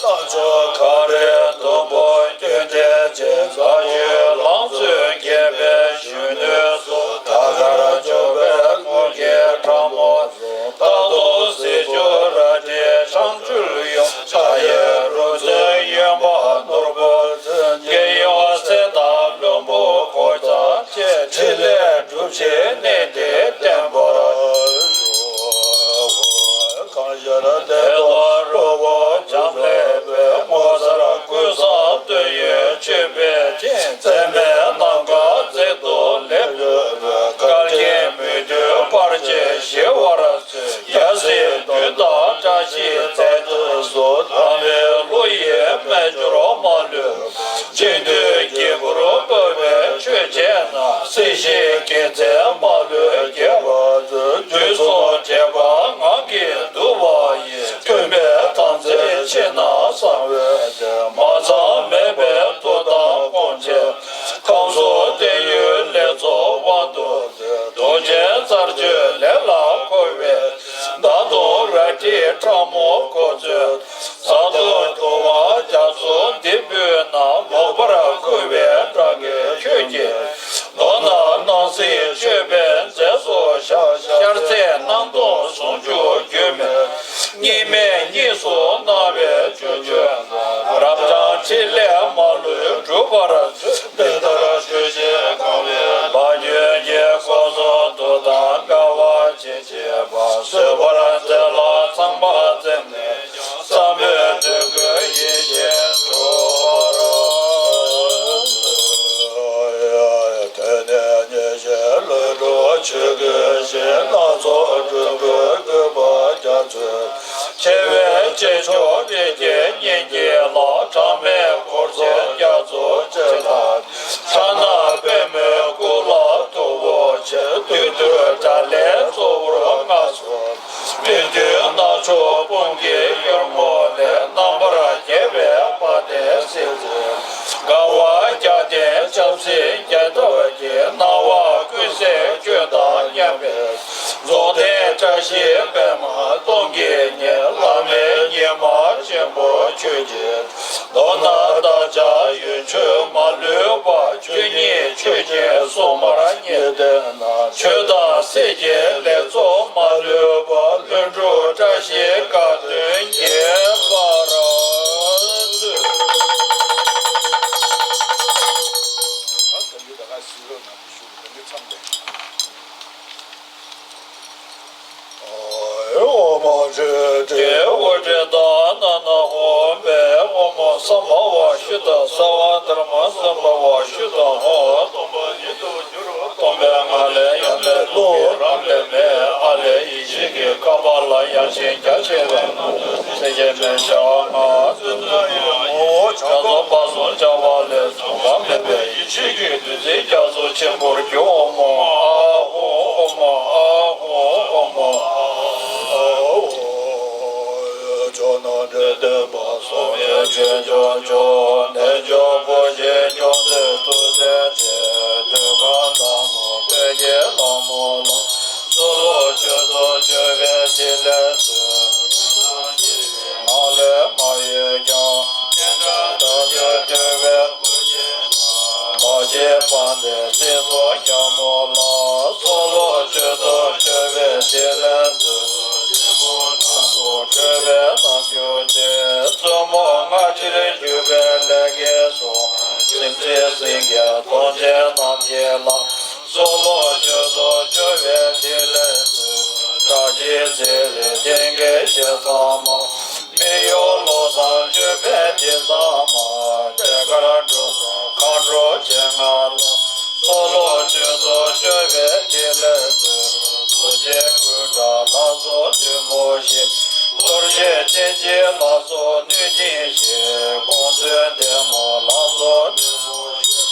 རྣམ་ཅོ་ཁ་རས་དུམ་བུ་སྐྱོན་ཏེ་ཅི། རྩ་ཆུའི་ལང་ཚོས་རྒྱས་པའི་གཞོན་ནུ་སོགས། ཐ་གར་འཇོག་པའི་དངུལ་གྱི་ཕྲ་མོ་བཟུང་། རྟ་ཐོག་ཟས་སྦྱོར་རལ་གྲིའི་ཆང་བཅུད་ཡོད། ཕྱག་གཡས་རུ་མཚོན་གཡོན་པ་ནོར་བུ་མཚོན། རྒྱལ་ཡོངས་གསེར་དང་ལྷུན་པོ་གོ་ཆ་བཅས། ཕྲིན་ལས་སྒྲུབ་བྱེད་གནས་འདིར་བརྟན་པར་ཤོག། གང་ཞལ་བདེ་སྟོང་རི་བོ་འབྱམས་ཀླས་པའི། ངོ་མཚར་ཀུན་བཟང་སྟོད་ཡོལ་མཆོད་པའི་སྤྱན། མཚན་མའི་ནམ་མཁའ་མཛེས་སྡུག་ལེགས་འཕྲོ་བའི། བསྐལ་བརྒྱའི་མོས་འདུན་བར་ཆད་ཞི་བར། སྐྱ་སེར་མདུན་དང་བཀྲ་ཤིས་རྩལ་དུ་གསོལ། ལྷ་མོའི་གླུ་ཡི་སྨན་སྦྱོར་མ་ལུས་པ། སྤྱི་མཐུན་དཀྱིལ་འཁོར་བབས་པའི་མཆོད་བྱེད་ན། སྲིད་ཞིའི་དགེ་མཚན་མ་ལུས་རྒྱས་པར་མཛོད། དུས་གསུམ་དྲེགས་པ་ངང་གིས་འདུལ་བ་ཡི། མཐུན་པའི་དམ་ཚིག་ཕྱི་ནང་གསང་བའི་སྟེང་། མ་ཚང་མེད་པའི་མཐུ་དང་སྒོམ་ཆེན། ཁམས་གསུམ་བརྟན་གཡོའི་ལེགས་ཚོགས་དབང་དུ། རྡོ་རྗེ་རྩལ་སྤྱོད་ལས་ལ་མཁོ་བའི། མདའ་མདུང་རལ་གྲིའི་ཕྲ་མོ་གོ་མཚོན། ཟ་འཐུང་དུ་བ་རྒྱ་མཚོ་འདི་ཕུལ་ན། ལོག་པར་བསྐུལ་བའི་དགྲ་བགེགས་ཁྱོད་ཀྱིས། མདོར་ན་སྣང་སྲིད་མཆོད་པའི་རྫས་སུ་བཞག། ཤར་ཚེ་སྣང་སྟོང་ཟུང་འཇུག་རྒྱུད་སྨིན། གཉིས་མེད་གཉིས་སུ་སྣང་བའི་སྤྱོད་བརྒྱུད། རབ་འབྱམས་ཕྲིན་ལས་མ་ལུས་འགྲུབ་པར་མཛོད། འདི་ལྟར་ཆོས་བཞིན་གང་བའི་ལྷ། ཆོས་ཀྱི་འཁོར་ཚོགས་འདུ་དང་འགལ་བ་ཅི་མཆིས་པ། བཟོད་པར་མཛད་ལ་ཚངས་པ་འཛེམས་ནས་ཀྱང་། བསམ་པའི་དོན་ཀུན་ཡིད་བཞིན་འགྲུབ་པར་མཛོད། དེ་ནས་ཉེར་བཞི་ལྷུན་གྲུབ་ཆོས་སྐུའི་ཞིང་། སྣ་ཚོགས་སྤྲུལ་སྐུའི་བཀོད་པ་རྒྱ་མཚོའི། ཆེ་བའི་སྐྱེས་མཆོག་རིགས་ཀྱི་སྙིང་རྗེ་ལ། གྲངས་མེད་འཁོར་ཚོགས་རྒྱ་མཚོ་ཆེ་ལ། ཕྱག་ན་པདྨོའི་སྐུ་ལ་མཐུ་བོ་ཆེ། བདུད་འདུལ་དགྲ་ལྷའི་གཙོ་བོར་མངའ་གསོལ། མི་མཐུན་ནག་ཕྱོགས་དཔུང་གི་གཡུལ་ངོ་ལས། རྣམ་པར་རྒྱལ་བའི་དཔལ་ལྡན་སྲིད་རྩེའི། དགའ་བ་རྒྱལ་བསྟན་ཆབ་སྲིད་རྒྱས་ཐབས་ཀྱི། སྣང་བ་ཀུན་གསལ་ཁྱོད་དང་མཉམ་པའི། རྫོགས་ལྡན་བཀྲ་ཤིས་པདྨ་སྟོང་གི་ཉི། བླ་མེད་ཉི་མ་ཆེན་པོ་ཁྱོད་ཀྱི། མདོར་ན་བདག་ཅག་ཡུལ་ཆོས་མ་ལུས་པ། ཆོས་ཉིད་ཆོས་ཅན་སྲུང་མར་བསྙེན་ཏེ་ན། ཆོས་དང་སྲིད་ཀྱི་ལེགས་ཚོགས་མ་ལུས་པ། ལྷུན་གྲུབ་བཀྲ་ཤིས་དགའ་སྟོན་རྒྱས་པར་མཛོད། འོ་མ་ཁྲོས་ཏེ་དབུ་སྐྲ་དང་། ནང་ན་ཧཱུྃ་པའི་དབུ་མ་ས་མ་བ་ཤུ་དང་། ས་བ་དྷརྨ་སམ་བྷ་བ་ཤུ་དང་། ཧཱུྃ་སྟོང་པ་ཉིད་དུ་གྱུར། སྟོང་པའི་ངང་ལས་ཡལ་བའི་རླུང་རང་ལས་མེད། ཨ་ལས་ཡེ་ཤེས་ཀྱི་ཁ་པ་ལ་ཡང་ཞིང་རྒྱ་ཆེ་བའི་ངང་དུ་སེམས་བསྐྱེད་མའི་ཞག་ལྔ་བདུན་ལ་ཡང་། ཨོ་བྱང་ཆུབ་སྤ་གསུམ་བྱ་བ་ལས་བྱུང་བ་མེད་པའི་ཡེ་ཤེས་ཀྱི་བདུད་རྩི་རྒྱ་མཚོ་ཆེན་པོར་གྱུར། ཨོ་མ་ཨ་ཧོ་ཨོ་མ་ཨ་ཧོ་ཨོ་མ་ཨ་ཧོ། ཕྱོགས་རྣམས་འདྲེན་སྟོན་པ། གསུང་གི་ཆོས་སྐྱོང་མཆོག། རྣལ་འབྱོར་པོ་ཆེ་སྐྱོང་མཛད་ཐུགས་རྗེ་ཆེ། ཐུགས་ཀར་ཟབ་མོ་བོད་ཀྱི་ལྷ་མོ་ལ། གསོལ་ལོ་མཆོད་དོ་མཆོད་པའི་ཕྲིན་ལས་མཛོད། ངག་ལས་མ་གཡོས་ཀྱང་། བསྟན་དགྲ་བདག་གིར་བསྟོད་པའི་མ་གཞི་དཔལ་ལྡན་སྲིད་མཚོ་རྒྱལ་མོ་ལ། གསོལ་ལོ་མཆོད་དོ་མཆོད་པའི་ཕྲིན་ལས་མཛོད། འཇིགས་སྐུལ་དང་པོ་སྒྲོལ་བའི་རྣམ་འགྱུར་ཅན། བཙུན་མོ་སྔ་ཕྱིར་བརྒྱུད་པའི་ལས་ཀྱི་གཙོ། སེམས་ཅན་སེང་གེ་གདོང་ཅན་རྣམས་ཀྱི་ལྷ། གསོལ་ལོ་མཆོད་དོ་མཆོད་པའི་ཕྲིན་ལས་མཛོད། བཀྲ་ཤིས་ཚེ་རིང་བསྟན་རྒྱས་ཞེས་ཚང་མ། མི་གཡོ་བློ་བཟང་སྤྱོད་པའི་དེ་ཚང་མ། འབྲས་དཀར་འབྲུག་སྲས་མཁའ་འགྲོ་མཆེད་ལྔ་ལ། གསོལ་ལོ་མཆོད་དོ་མཆོད་པའི་ཕྲིན་ལས་མཛོད། རྡོ་རྗེ་ཀུན་དགའ་ལྷ་ཚོགས་བདུད་མོ་བཞི། རྡོ་རྗེ་གདན་གྱི་ལྷ་ཚོགས་གནོད་སྦྱིན་བཞི། དགོངས་མཚོན་ལྡན་མོ་ལྷ་ཚོགས་བདུད་མོ་བཞི།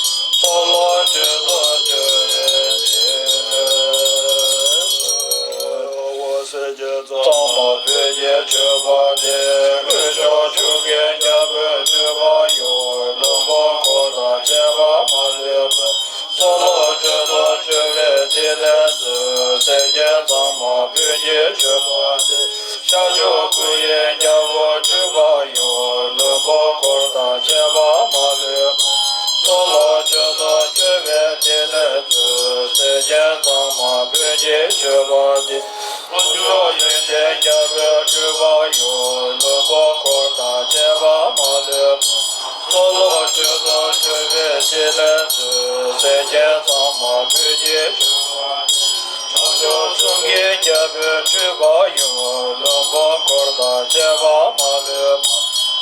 གསོལ་ལོ་མཆོད་དོ་མཆོད་པའི་ཕྲིན་ལས་མཛོད། གཙང་མ་བོད་ཀྱི་མཆོད་པ་སྟེ། དཀོན་མཆོག་ཆུ་སྐྱེས་རྒྱལ་པོའི་ཐུབ་པ་ཡུལ། ལྷུན་པོ་འཁོར་དང་བཅས་པ་མ་ལུས་པ། གསོལ་ལོ་མཆོད་དོ་མཆོད་པའི་ཕྲིན་ལས་མཛོད། སྲས་བཅས་གཙང་མ་བོད་ཀྱི་མཆོད་པ་སྟེ། ཤར་ཕྱོགས་སྐུ་ཡི་རྒྱལ་པོ་སྤྲུལ་པ་ཡུལ། ཅན་གཙང་མ་བོད་ཀྱི་མཆོད་པ་འདི། དཀོན་མཆོག་ཡོན་ཏན་རྒྱལ་པོའི་སྤྲུལ་པ་ཡང་། བློན་པོ་འཁོར་དང་བཅས་པ་མ་ལུས་པ། གསོལ་ལོ་མཆོད་དོ་མཆོད་པའི་ཕྲིན་ལས་མཛོད། སྲས་ཆེན་གཙང་མ་བོད་ཀྱི་མཆོད་པ་འདི། བྱང་ཆུབ་གསུམ་གྱི་རྒྱལ་པོའི་སྤྲུལ་པ་ཡང་། བློན་པོ་འཁོར་དང་བཅས་པ་མ་ལུས་པ།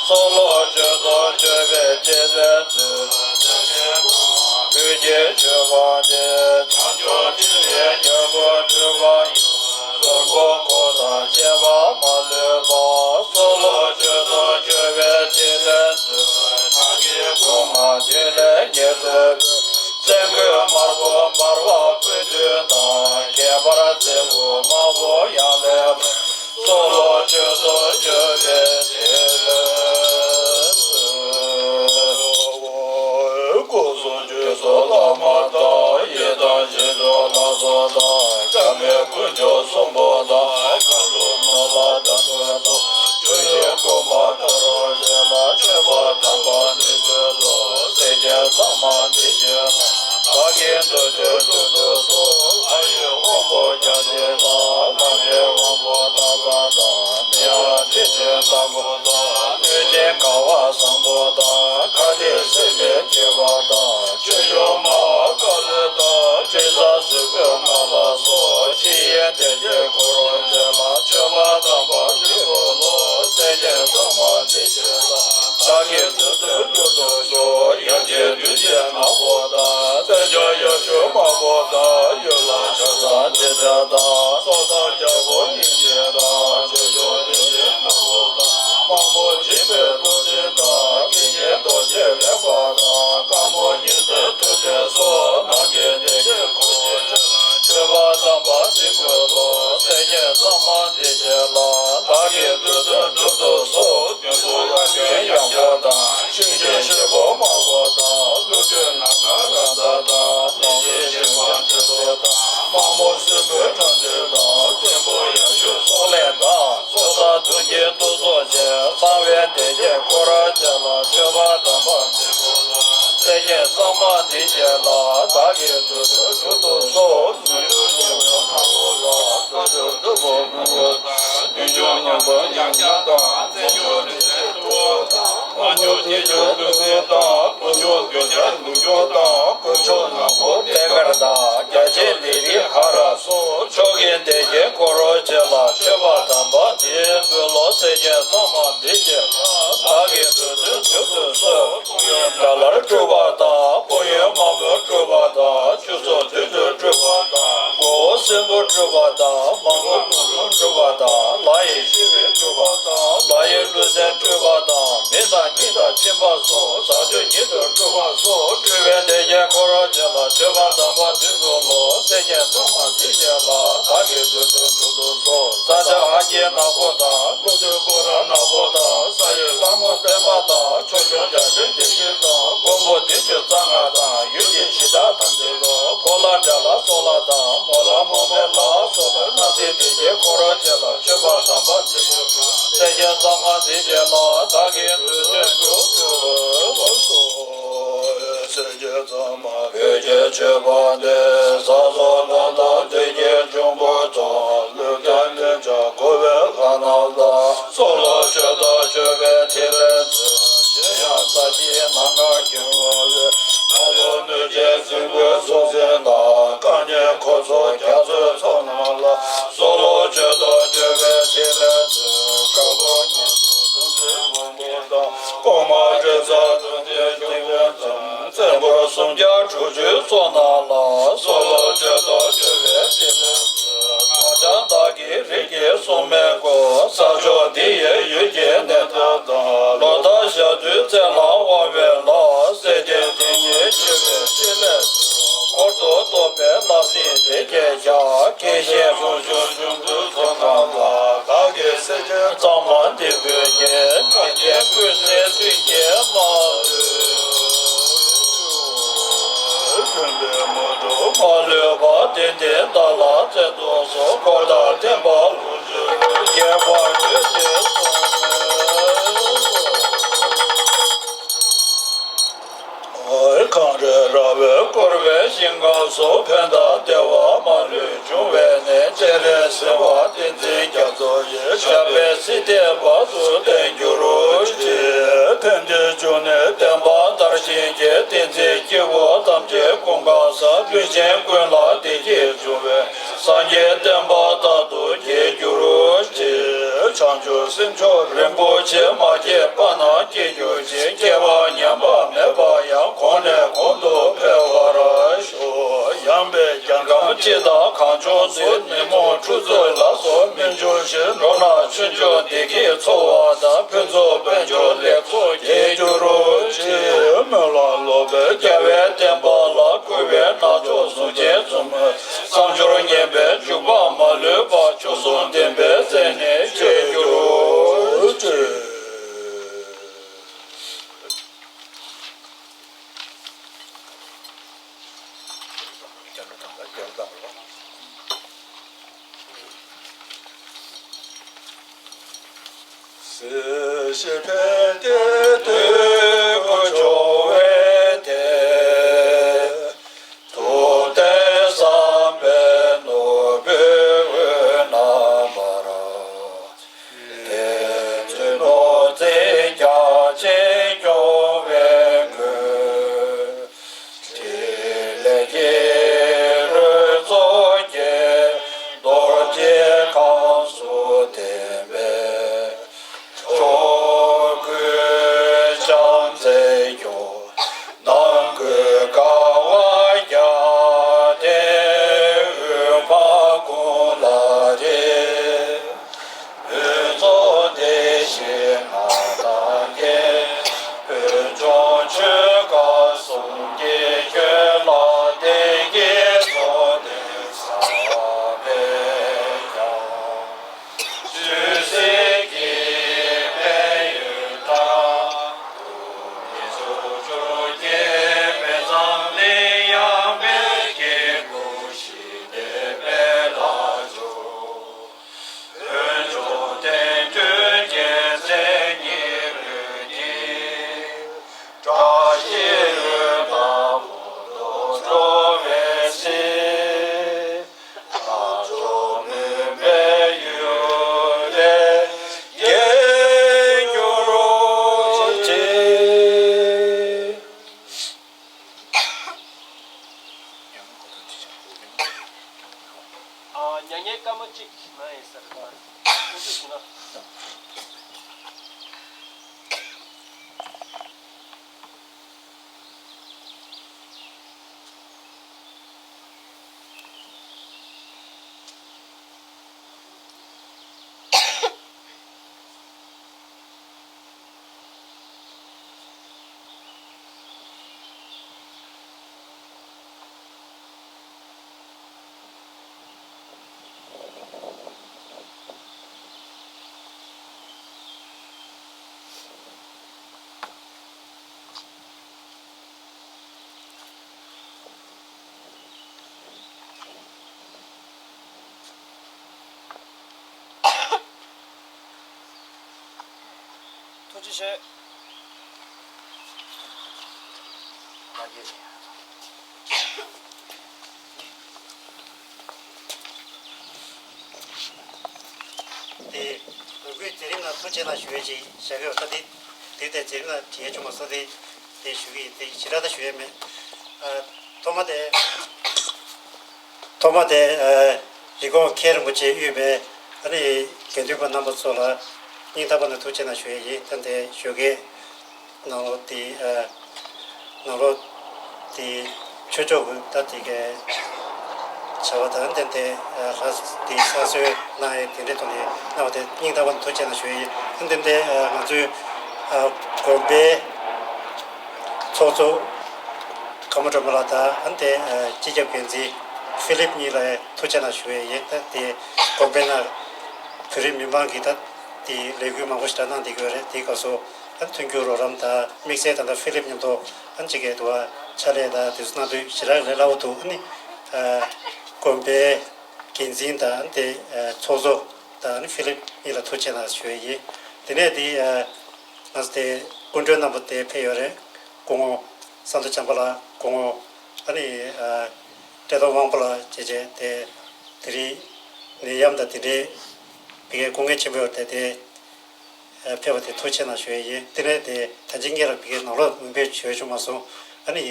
གསོལ་ལོ་མཆོད་དོ་མཆོད་པའི་ཕྲིན་ལས་མཛོད། བོད་ཀྱི་མཆོད་པ་འདི། བྱང་ཆུབ་སྤྲུལ་པའི་རྒྱལ་པོའི་སྤྲུལ་པ་ཡང་། བློན་པོ་འཁོར་དང་བཅས་པ་མ་ལུས་པ། གསོལ་ལོ་མཆོད་དོ་མཆོད་པའི་ཕྲིན་ལས་མཛོད། ཕྱག་གི་སྒོ་ལྔ་རྒྱུད་ལས་ཉེར་བསྡུས་པའི། བཙན་སྐུད་དམར་པོ་འབར་བ་ཀུན་འདུས་དང་། ཁྱད་པར་བཙན་པོ་དམར་པོ་ཡང་ལེགས་པའི། གསོལ་ལོ་མཆོད་དོ་མཆོད་པའི་ཕྲིན་ལས་མཛོད། སྐུ་གསུང་ཐུགས་སུ་བླ་མ་དང་། ཡི་དམ་ཞིང་གཤེགས་ལྷ་ཚོགས་དང་། སྐྱབས་གནས་དཀོན་མཆོག་གསུམ་པོ་དང་། མཁའ་འགྲོ་མ་ལ་དྭགས་པོ་དང་། ཆོས་སྐྱོང་སྐུ་དམག་དང་རོལ་རྩེད་ལ། མཆོད་པ་དམ་པ་འདི་ཕུལ་ལོ། སྲས་ཆེན་གཙང་མ་འདི་ཕྱིར་ལ། བདག་གི་འདོད་དོན་འགྲུབ་ཏུ་གསོལ། ལྷ་ཡི་དབང་པོ་རྒྱ་ཆེན་དང་། ལྷ་མིའི་དབང་པོ་སྟག་ཚང་དང་། མི་ཡ་ཁྲི་ཆེན་དང་པོ་དང་། གནོད་སྦྱིན་ཁ་བ་བཟང་པོ་དང་། ཁ་ཏིག་སེར་མོའི་བྱེ་བ་དང་། ཆོས་སྐྱོང་མ་ཧཱ་ཀཱ་ལི་དང་། དྲི་ཟ་སྲིན་པོའི་མངའ་བདག་སོགས། ཕྱི་ཡི་སྡེ་བརྒྱད་འཁོར་བཅས་ལ། མཆོད་པ་དམ་པ་འདི་ཕུལ་ལོ། སྲས་ཆེན་གཙང་མ་འདི་ཕྱིར་ལ། བདག་གི་འདོད་དོན་འགྲུབ་ཏུ་གསོལ། ཡང་ཅིན་བདུད་ཀྱི་ནག་པོ་དང་། དཔལ་འབྱོར་ཡར་ཞུ་དམར་པོ་དང་། ཡུལ་ལྷ་ཆགས་སྡང་ཆེ་ཆུང་དང་། སྲོག་དང་རྒྱལ་པོ་སྙིང་རྗེ་དང་། ཆོས་སྐྱོང་སྡེ་བཞིའི་ནག་པོ་དང་། དམག་མོ་འཇིགས་པའི་རྡོ་རྗེ་དང་། དགེ་བསྙེན་རྡོ་རྗེ་ལེགས་པ་དང་། དཀར་མོ་ཉི་ཟླའི་ཐོད་ཕྲེང་སོགས། ནམ་མཁའི་སྡེ་བརྒྱད་འཁོར་བཅས་ལ། མཆོད་པ་དམ་པ་འདི་ཕུལ་ལོ། སྲས་ཆེན་གཙང་མ་འདི་ཕྱིར་ལ། བདག་གི་འདོད་དོན་འགྲུབ་ཏུ་གསོལ། མདུན་དུ་ཨ་བྱོན་ཡང་པོ་དང་། ཤིང་ཆེན་ཤེལ་ཕོར་དམར་པོ་དང་། ཀླུ་བདུད་ནམ་མཁའ་ར་མཛད་དང་། གླིང་ཆེན་ཞིང་ཁམས་ཆེན་པོ་དང་། དམག་མོ་སྲིན་པོའི་ཁྲག་མདུད་དང་། བཙན་པོ་ཡར་ཞུ་སྲོག་ལན་དང་། སྲོག་དང་མཐུན་རྐྱེན་ཏོག་ཙམ་ཅན། གསང་བའི་སྡེ་བརྒྱད་འཁོར་བཅས་ལ། མཆོད་པ་དམ་པ་འདི་ཕུལ་ལོ། སྲས་ཆེན་གཙང་མ་འདི་ཕྱིར་ལ། བདག་གི་འདོད་དོན་འགྲུབ་ཏུ་གསོལ། མི་ལུས་ཉེ་བའི་ཁ་ལོ་ལ། བཀའ་འགྱུར་སྤྲུལ་པ་ཀུན་དགའ་དང་། བདུད་འཇོམས་ངན་པ་ཉམས་ཆག་དང་། བཙན་སྐྱོང་རིག་བྱེད་ཐུ་བོ་དང་། དམག་སྐྱོང་རྗེ་བཙུན་ཀླུ་སྲིན་དང་། དཀོན་མཆོག་མགོན་ཆེན་ལུགས་འབྱུང་དང་། དཀོན་མཆོག་ནག་པོ་བསྟན་དཀར་དང་། རྒྱལ་ཆེན་ལི་ཐི་ཧ་ར་སོགས། ཕྱོགས་ཀྱི་སྡེ་བརྒྱད་འཁོར་བཅས་ལ། མཆོད་པ་དམ་པ་འདི་ཕུལ་ལོ། སྲས་ཆེན་གཙང་མ་འདི་ཕྱིར་ལ། བདག་གི་འདོད་དོན་འགྲུབ་ཏུ་གསོལ། ཁོང་ཡོན་དགྲ་ལྷར་སྤྲུལ་པ་དང་། དཔོན་ཡོན་དམག་མོར་སྤྲུལ་པ་དང་། ཆོས་ཚོགས་བདུད་འདུལ་སྤྲུལ་པ་དང་། མགོ་བོ་སྲིན་པོ་སྤྲུལ་པ་དང་། མ་མགོ་ཀླུ་ཀླུ་སྤྲུལ་པ་དང་། ལྷ་ཡི་ཤི་བོ་སྤྲུལ་པ་དང་། ལྷ་ཡི་ཀླུ་བཙན་སྤྲུལ་པ་དང་། མི་དང་གཉིས་དང་ཁྱིམ་པ་སོགས། གཟའ་བདུད་ཉིད་དུ་སྤྲུལ་པ་སོགས། སྤྲུལ་པའི་སྡེ་བརྒྱད་འཁོར་བཅས་ལ། མཆོད་པ་དམ་པ་འདི་ཕུལ་ལོ། སྲས་ཆེན་གཙང་མ་འདི་ཕྱིར་ལ། བདག་གི་འདོད་དོན་འགྲུབ་ཏུ་གསོལ། ས་སྐྱ་ཨ་ཀྱེ་ནག་པོ་དང་། ཀླུ་བདུད་ཀོ་ར་ནག་པོ་དང་། ས་ཡི་ལྷ་མོ་པད་མ་དང་། ཆོས་སྐྱོང་བརྒྱ་བྱིན་སྡེ་བཞི་དང་། མགོན་པོ་བདུན་ཅུ་རྩ་ལྔ་དང་། ཡུལ་གྱི་གཞི་བདག་ཐམས་ཅད་དང་། གོ་ལ་འདྲ་ལ་སོགས་ལ་དང་། མོ་ལ་མོ་མེ་ལ་སོགས་པའི་སྣང་སྲིད་སྡེ་བརྒྱད་འཁོར་བཅས་ལ། མཆོད་པ་དམ་པ་འདི་ཕུལ། སྲས་ཆེན་གཙང་མ་འདི་ཕྱིར་ལ། བདག་གི་འདོད་དོན་འགྲུབ་ཏུ་གསོལ། སྲས་ཆེན་གཙང་མ་བོད་ཀྱི་མཆོད་པ་འདི། ས་སོགས་ལྷ་དང་བདུད་ཀྱི་འབྱུང་པོ་ཚོགས། ཀླུ་རྒྱལ་ལན་ཆགས་འཁོར་བའི་ལྷ་རྣམས་ལ། གསོལ་ལོ་མཆོད་དོ་མཆོད་པའི་ཕྲིན་ལས་མཛོད། གཞན་ཡང་ས་གཞིའི་ནམ་མཁའ་འགྱུར་བ་བས། ཁ་ལོ་གནོད་སྦྱིན་སྲིན་པོའི་གཟུགས་ཅན་དང་། རྐང་གཉིས་འཁོར་ཚོགས་རྒྱ་མཚོའི་ཚོགས་རྣམས་ལ། གསོལ་ལོ་མཆོད་དོ་མཆོད་པའི་ཕྲིན་ལས་མཛོད། དཀར་པོ་ཉི་ཟླ་གཟུགས་ཅན་མང་པོ་དང་། ལྐོག་མ་དྲི་ཟ་གདོན་འདྲེ་འཇོམས་པའི་མཚོན། བཙན་པོ་སུམ་བརྒྱ་དྲུག་ཅུའི་ཚོགས་རྣམས་ལ། གསོལ་ལོ་མཆོད་དོ་མཆོད་པའི་ཕྲིན་ལས་མཛོད། ངག་འཆང་བདག་གི་རིགས་ཀྱི་སྲུང་མའི་སྒོ། ས་ཕྱོགས་འདི་ཡི་ཡུལ་གྱི་གནས་མཐའ་དང་། ལོ་ཟླ་ཞག་དུས་ཚེས་ལ་དབང་བའི་ལྷ། སྲས་ཆེན་དེ་ཉིད་མཆོད་པའི་ཕྲིན་ལས་མཛོད། འཁོར་དུ་གཏོགས་པའི་ལྷ་སྲིན་སྡེ་བརྒྱད་ཞགས། སྐྱེ་ཤིང་ལྷུང་ཞུགས་འབྱུང་འདུལ་ཚོགས་རྣམས་ལ། བདག་གིས་སྲས་ཆེན་གཙང་མ་འདི་ཕུལ་གྱིས། ཀ་ཆེན་ཀུན་གསལ་མཐུན་རྐྱེན་མ་ལུས། མཐུན་པའི་མུ་ཏོག་མ་ལུས་པ། བསྟན་འཛིན་དར་ལ་རྩེ་གཏོང་སོགས། འཁོར་དང་ལྡན་པ་ལོངས་སྤྱོད་རྒྱས་པར་མཛོད་ཅེས་གསུངས། གངས་རི་ར་བས་བསྐོར་བའི་ ཞིང་ཁམས་སུ་ཕན་དང་བདེ་བ་མ་ལུས་འབྱུང་བའི་གནས། སྤྱན་རས་གཟིགས་དབང་བསྟན་འཛིན་རྒྱ་མཚོ་ཡི། ཞབས་པད་སྲིད་མཐའི་བར་དུ་བརྟན་གྱུར་ཅིག་ཕན་བདེའི་འབྱུང་གནས་བསྟན་པ་དར་ཞིང་རྒྱས། བསྟན་འཛིན་སྐྱེས་བུ་ཐམས་ཅད་ཀུན་གང་ཟག་ལུས་ཅན་ཀུན་ལ་བདེ་སྐྱིད་འབྱུང་བའི། སངས་རྒྱས་བསྟན་པ་རྟག་ཏུ་རྒྱས་གྱུར་ཅིག་བྱང་ཆུབ་སེམས་མཆོག་རིན་པོ་ཆེ། མ་སྐྱེས་པ་རྣམས་སྐྱེ་གྱུར་ཅིག་སྐྱེས་པ་ཉམས་པ་མེད་པ་ཡང་། གོང་ནས་གོང་དུ་འཕེལ་བར་ཤོག་ཡངས་པའི་རྒྱ་གྲམ་སྤྱི་དང་གངས་ལྗོངས་སུ། ཉིན་མོ་ཁྲུས་གསོལ་ལ་སོགས་སྨན་ལྗོངས་བཞིན། འགྲོ་རྣམས་ཆོས་འབྱོར་བདེ་སྐྱིད་འཚོ་བ་དང་། ཕུན་ཚོགས་དཔལ་འབྱོར་ལེགས་ཚོགས་རྒྱས་གྱུར་ཅིག་སྨོན་ལམ་ལོག་པའི་རྒྱལ་བའི་བསྟན་པ་ལ། བསྐུལ་བའི་རྣལ་འབྱོར་གཟུགས་ཅན་འཛུམ། བསམ་སྦྱོར་ངན་པའི་འཇུག་པ་མ་ལུས་པ། ཆོས་གསུམ་ལྡན་པའི་སྲས་ནི་སྐྱེ་གྱུར་ཅིག་སྲིད་ཞི་ཕན་བདེ་དུས་འཁོར་སྐྱོང་བའི་དེད། ཐུབ་བསྟན་བསམ་པའི་ནོར་བུའི་འོད་རྣམ་འབར། བསྟན་འཛིན་ནོར་འཛིན་རྒྱ་ཆེན་སྐྱོང་བའི་མགོན། ཕྲིན་ལས་ཀྱི་རོལ་ཚོགས་ཀྱིས། རྡོ་རྗེ་ཁམས་སུ་བསྟན་པའི་ཕྱོགས་ཀུན་བྱམས་བརྩེས་སྐྱོང་། ནང་ཁུལ་དགའ་བ་རྒྱ་སྟེང་། འོད་འབར་ཀུན་ལ་རེག་ཕུན་ཚོགས་བདེ་གཤེགས་མངའ་བདག་མཁྱེན། བོད་ལྗོངས་ཆོལ་ཁ་གསུམ་གྱི་ཁྱོན་ལ། བདེ་སྐྱིད་འཚོ་སྟེ་བསམ་པས་ཀྱང་། བཅུད་ཟད་ཀྱི་སྨན་ཡོད་ན། དུག་ནི་ཕྱོགས་བཅུར་སྐྱེ་བས་ཙམ་ལས། ཡང་དཔལ་གྱི་སྐུ་ཞི་བདེ་སྤེལ་ལ་འཇུག་བོད་ལྗོངས་དེང་དུས་ཀྱི་མཚན་ཉིད་རོལ་གྱིས། བཀྲ་ཤིས་འོད་དཔག་མེད་དུ་འཕྲོ་བའི་ཚེ། ལྷ་མཆོག་མུན་པའི་ཡུལ་ལས་རྒྱལ་གྱུར་ཅིག་ཨ། མྱ་ངན་སྐར་མ་གཅིག་གནང་ཡིན་ཟེར། ཨ། ཨུ་ཚུགས་བྱུང་ན། ཐུགས་རྗེ་ཆེ། དེ་འོས་སྐུལ་མཛད་རིམ་ནང་ཐུགས་རྗེ་གནང་ཞུ་ཡས་ཅིག་བཞག་གི་ཡོད། ད་དེ་དེ་དེ་མཛད་རིམ་ནང་དྲན་བྱུང་མ་སོང་། དེ་དེ་ཞུ་གི་ཡིན། དེ་ཞེ་དྲག་ད་ཞུ་ཡས་མེད། ཨ། ཐོག་མ་དེ། ཐོག་མ་དེ། ཨ། རི་ཀོན་མཁན་རིན་པོ་ཆེ་དབུས་པའི་ཨ་ནི་དགེ་འདུན་པ་རྣམ་པ་ཚོ་ལ་སྙིང་ཐག་པ་ནས་ཐུགས་རྗེ་གནང་ཞུ་ཡས་ཡིན། ད་འདི་ཞོགས་ཀས་ནང་ལོགས་དེ། ཨ། ནང་ལོགས་དེ་ཆོས་ཕྱོགས་ཀྱི་ད་དེ་གའི་བྱ་བ་དང་ལྡན་ཏེ། ཨ། ལྷ་དེ་གསར་བཟོས་གནང་ཡས་དེ་འདྲའི་ཐོག་ནས་གནང་བ་དེ་སྙིང་ཐག་པ་ནས་ཐུགས་རྗེ་གནང་ཞུ་ཡས་ཡིན། ཨ། འདི་འདྲའི། ཨ། ང་ཚོའི། ཨ། དགོན་པའི་ཚོགས་གཙོ་ཀརྨ་སྒྲོལ་མ་ལགས་དང་། ཨ་ནི་དེ་སྤྱི་ཁྱབ་འགན་འཛིན་ཧྥི་ལིབ་གཉིས་ལ་ཐུགས་རྗེ་གནང་ཞུ་ཡས་ཡིན། ད་དེ་དགོན་པའི་ནང་བོད་རིགས་མི་མང་གིས་ད་དེ་ལས་འགུལ་མང་པོ་ཞིག་ད་གནང་བསྡད་ཀྱི་ཡོད་རེད། དེའི་སྐབས་སུ་ཨ་ནི་མཐུན་འགྱུར་རོགས་རམ་དང་དམིགས་བསལ་ད་ལྟ་ཧྥི་ལིབ་མཉམ་དུ་ཨ་ནི་གཅིག་གི་དུ་བ་ཕྱག་ལས་དང་དེ་ཚོ་གནང་དུས་ཞེ་དྲག་ལས་སླ་བོ་འདུག་ཨ་ནི་དགོན་པའི་འགན་འཛིན་དང་ཨ་ནི་དེ་ཚོགས་གཙོ་དང་ཨ་ནི་ཧྥི་ལིབ་གཉིས་ལ་ཐུགས་རྗེ་གནང་ཞུ་ཡས་ཡིན། དེ་ནས་དེ། ང་ཚོ་དེ་སྐུ་མགྲོན་རྣམ་པ་དེ་ཕེབས་ཡོད་རེད། སྐུ་ངོ་ས་མཐོ་བྱམས་པ་ལགས། སྐུ་ངོ་ ཨ་ནི་བཀྲས་མཐོང་དབང་པོ་ལགས་བཅས་བཅས་དེ་དེ་རིང་ནད་ཡམས་དང་དེ་འདྲའི་བི་གའི་སྐུ་ངལ་ཆེན་པོ་ཡོད་དེ་དེ་ཕེབས་པ་དེ་ཐུགས་རྗེ་གནང་ཞུ་ཡས་ཡིན། དེ་ནས་དེ་ད་ཅི་སྔོན་ལ་བི་གའི་ནང་ལོགས་མིང་འབོད་བྱོས་བྱུང་མ་སོང་། ཨ་ནི་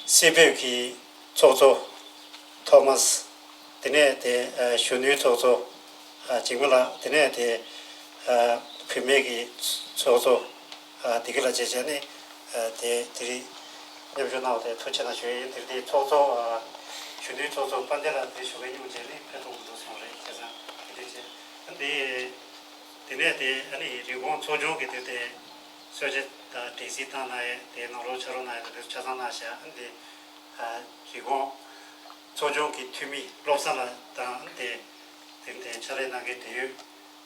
སྲིད་བོད་ཀྱི་ཚོགས་གཙོ་ཐོ་མཱས། དེ་ནས་དེ་གཞོན་ནུའི་ཚོགས་གཙོ་འཇིགས་མེད་ལགས། དེ་ནས་དེ་བུད་མེད་ཀྱི་ཚོགས་གཙོ་བདེ་སྐྱིད་ལགས་བཅས་བྱས་ནས་དེ་དེ་རིང་མཉམ་ཞུགས་གནང་བ་དེ་ཐུགས་རྗེ་གནང་ཞུ་ཡས་ཡིན། དེ་དེ་ཚོགས་གཙོ་གཞོན་ནུའི་ཚོགས་གཙོ་དཔལ་ལྡན་ལགས་དེ་ཞུ་མཁན་སྙུང་བྱས་ནས་ཕེབས་ཐུབ་མི་འདུག་སོང་རེད། བྱས་ཙང་དེ་འདྲ་བྱས་དེ་དེ་ནས་དེ་ཨ་ནི་རི་ཀོན་ཚོགས་ཆུང་གི་དེ་དེ་གསོལ་ཇ་དང་འབྲས་སིལ་བཏང་གནང་ཡས་དེ་ནང་ལོགས་ཕྱག་རོགས་གནང་ཡས་དེ་དེ་ཆ་ཚང་གནང་བཞག་ཨ་ནི་དེ། རི་ཀོན་ཚོགས་ཆུང་གི་འཐུས་མི་བློ་བཟང་ལགས་དང་དེ་དེ་དེ་ཕྱག་ལས་གནང་མཁན་འབྲེལ་ཡོད་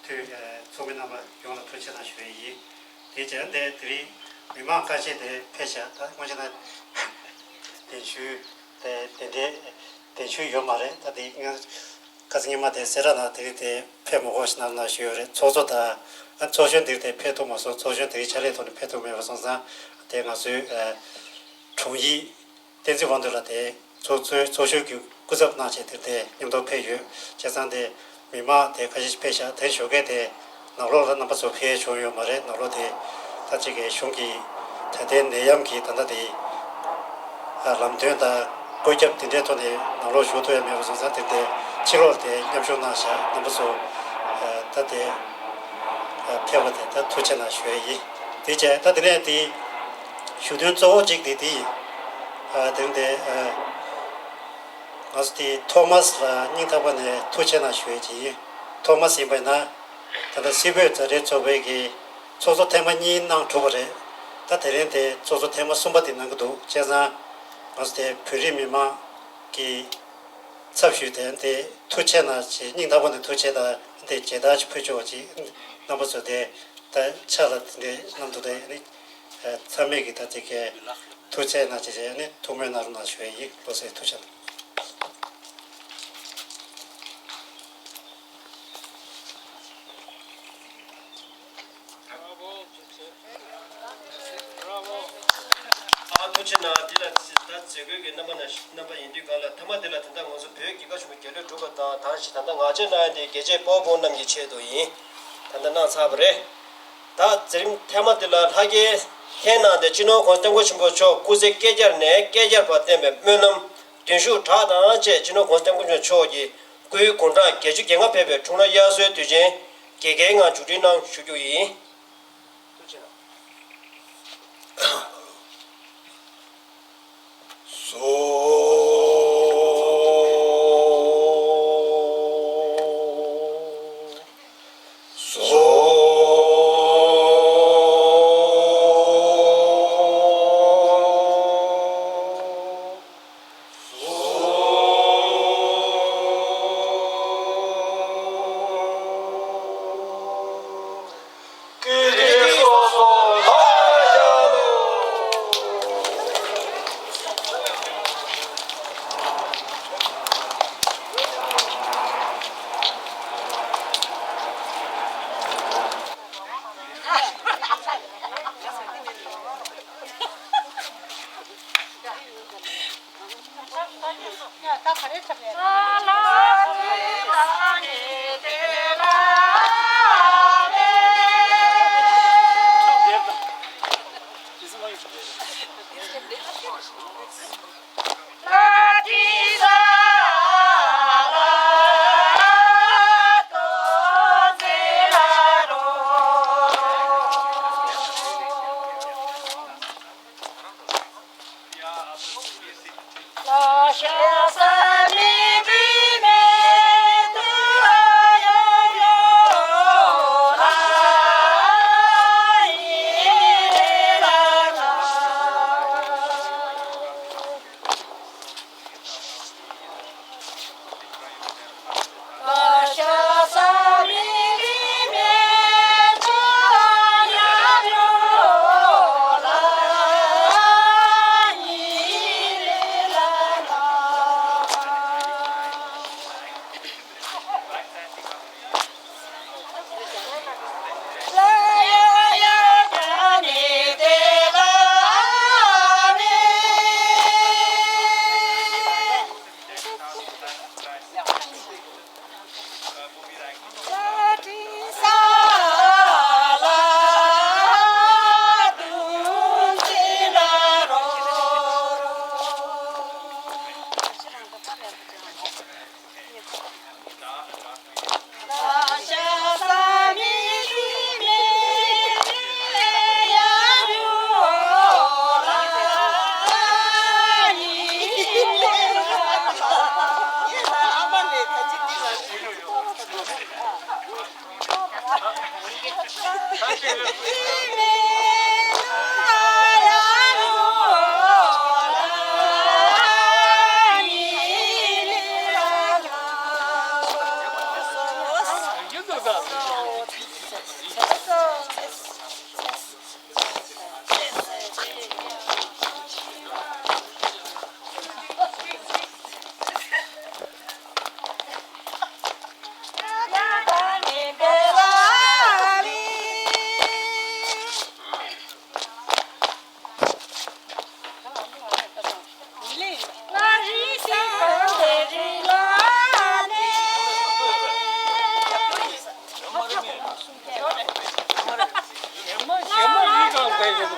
འཐུས་ཚོགས་མི་རྣམ་པ་ཡོངས་ལ་ཐུགས་རྗེ་གནང་ཞུ་ཡས་ཡིན། དེ་བྱས་དེ་དེ་རིང་མི་མང་ཁ་ཤས་དེ་ཕེབས་ཤག་ད་སྔོན་ཆད་ན་གདན་ཞུ་དེ་དེ་འདྲའི་གདན་ཞུ་ཡོད་མ་རེད། ད་དེ་ང་ཁ་སང་ཉི་མ་དེ་གསལ་བསྒྲགས་ནང་དེ་རིང་དེ་ཕེབས་མི་དགོས་ཞེས་གནང་གནང་ཞུས་ཡོད་རེད། ཚོགས་གཙོ་དང་ཚོགས་གཞོན་དེ་རིང་དེ་ཕེབས་ཐུབ་མ་སོང་། ཚོགས་གཞོན་དེ་རིང་ཕྱག་ལས་ཐོག་ནས་ཕེབས་ཐུབ་མེད་པ་སོང་ཙང་དེ་ང་ཚོའི་དྲུང་ཡིག་བསྟན་འཛིན་དབང་འདུས་ལགས་དེ་ཚོགས་གཙོའི་ཚོགས་གཞོན་གྱི་སྐུ་ཚབ་གནང་བྱས་དེར་དེ་མཉམ་དུ་ཕེབས་ཡོད། བྱས་ཙང་དེ་མི་མང་དེ་ཁ་ཤས་ཕེབས་ཤག་དེ་ཞོགས་ཀས་དེ་ནང་ལོགས་ལ་རྣམ་པ་ཚོ་ཕེབས་བྱུང་ཡོད་མ་རེད། ནང་ལོགས་དེ་ད་ཅིག་གི་གཞུང་གི་ད་ལྟའི་ནད་ཡམས་ཀྱི་ད་ལྟ་དེ་ལམ་སྟོན་དང་བཀོད་ཁྱབ་དེ་འདྲའི་ཐོག་ནས་ནང་ལོགས་ཞུགས་ཐུབ་ཡ་མེད་པ་སོང་ཙང་དེ་དེ་ཕྱི་ལོགས་དེ་མཉམ་ཞུགས་གནང་ཤག་རྣམ་པ་ཚོ་ད་དེ་ཕེབས་པ་དེ་ད་ཐུགས་རྗེ་གནང་ཞུ་ཡ་ཡིན། དེ་བྱས་ད་དེ་ནས་དེ་ཞུ་དོན་གཙོ་བོ་གཅིག་དེ་དེ་ཡིན། ཨ་དེ་རིང་དེ་ཨ་ང་ཚོ་དེ་ཐོ་མཱས་ལ་སྙིང་ཐག་པ་ནས་ཐུགས་རྗེ་གནང་ཞུ་ཡས་ཅིག་ཡིན། ཐོ་མཱས་ཡིན་པ་ཡིན་ན་ད་ལྟ་སྲིད་བོད་མཛའ་འབྲེལ་ཚོགས་པའི་གི་ཚོགས་གཙོ་ཐེངས་མ་གཉིས་གནང་གྲུབ་པ་རེད། ད་དེ་རིང་དེ་ཚོགས་གཙོ་ཐེངས་མ་གསུམ་པ་དེ་གནང་གི་འདུག་བྱས་ཙང་ང་ཚོ་དེ་བོད་རིགས་མི་མང་གི་ཚབ་ཞུས་ཏེ་དེ་ཐུགས་རྗེ་གནང་ཞེས་སྙིང་ཐག་པ་ནས་ཐུགས་རྗེ་དང་དེ་མཇལ་དར་ཅིག་ཕུལ་ཆོག་པ་ཅིག་རྣམ་པ་ཚོ་དེ། ད་ཕྱག་ལ་དེ་འདྲའི་གནང་འདུག་དེ་ནི་ཚང་མས་ཀྱི་ད་དེ་གའི་ཐུགས་རྗེ་གནང་བྱས་བྱས་ནི་ཐུགས་སྨོན་གནང་རོགས་གནང་ཞུ་ཡས་ཡིན། བློ་གསལ་ཐུགས་རྗེ་གནང་། ཨ་ཐུགས་རྗེ་གནང་། འདི་ལ་ད་མཛད་སྒོའི་གི་རྣམ་པ་ན་རྣམ་པ་ཡིན་དུས་གང་ལ་ཐ་མ་འདི་ལ་ད་ལྟ་ང་ཚོ་བོད་ཀྱི་བཀའ་ཆེན་པོ་རྒྱལ་གླུ་སྒྲུབ་པ་དང་དང་ཞིག་ད་ལྟ་ངག་བཅད་གནང་ཡ་འདི་རྒྱལ་གཅེས་དཔའ་བོ་རྣམས་ཀྱི་ཆེད་དུ་ཡིན། ད་ལྟ་གནང་ཚར་བ་རེད། ད་མཛད་རིམ་ཐེངས་མ་འདི་ལ་ལྷ་རྒྱལ་ལྷན་གནང་སྟེ་སྤྱི་ནོར་༸གོང་ས་༸སྐྱབས་མགོན་ཆེན་པོ་མཆོག་སྐུ་ཚེ་བསྐལ་བརྒྱར་ནས་བསྐལ་བརྒྱར་བར་བརྟན་པའི་སྨོན་ལམ་བརྟན་བཞུགས་གྲངས་དང་བཅས་སྤྱི་ནོར་༸གོང་ས་༸སྐྱབས་མགོན་ཆེན་པོ་མཆོག་གི་སྐུའི་དགུང་གྲངས་བརྒྱད་ཅུ་གྱ་ལྔ་ཕེབས་པའི་འཁྲུངས་ལྷ་དབྱར་གསོལ་དུས་ཆེན་རྒྱལ་ཁའི་ངང་མཇུག་སྒྲིལ་གནང་ཞུ་རྒྱུ་ཡིན།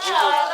ཆེན་པོ་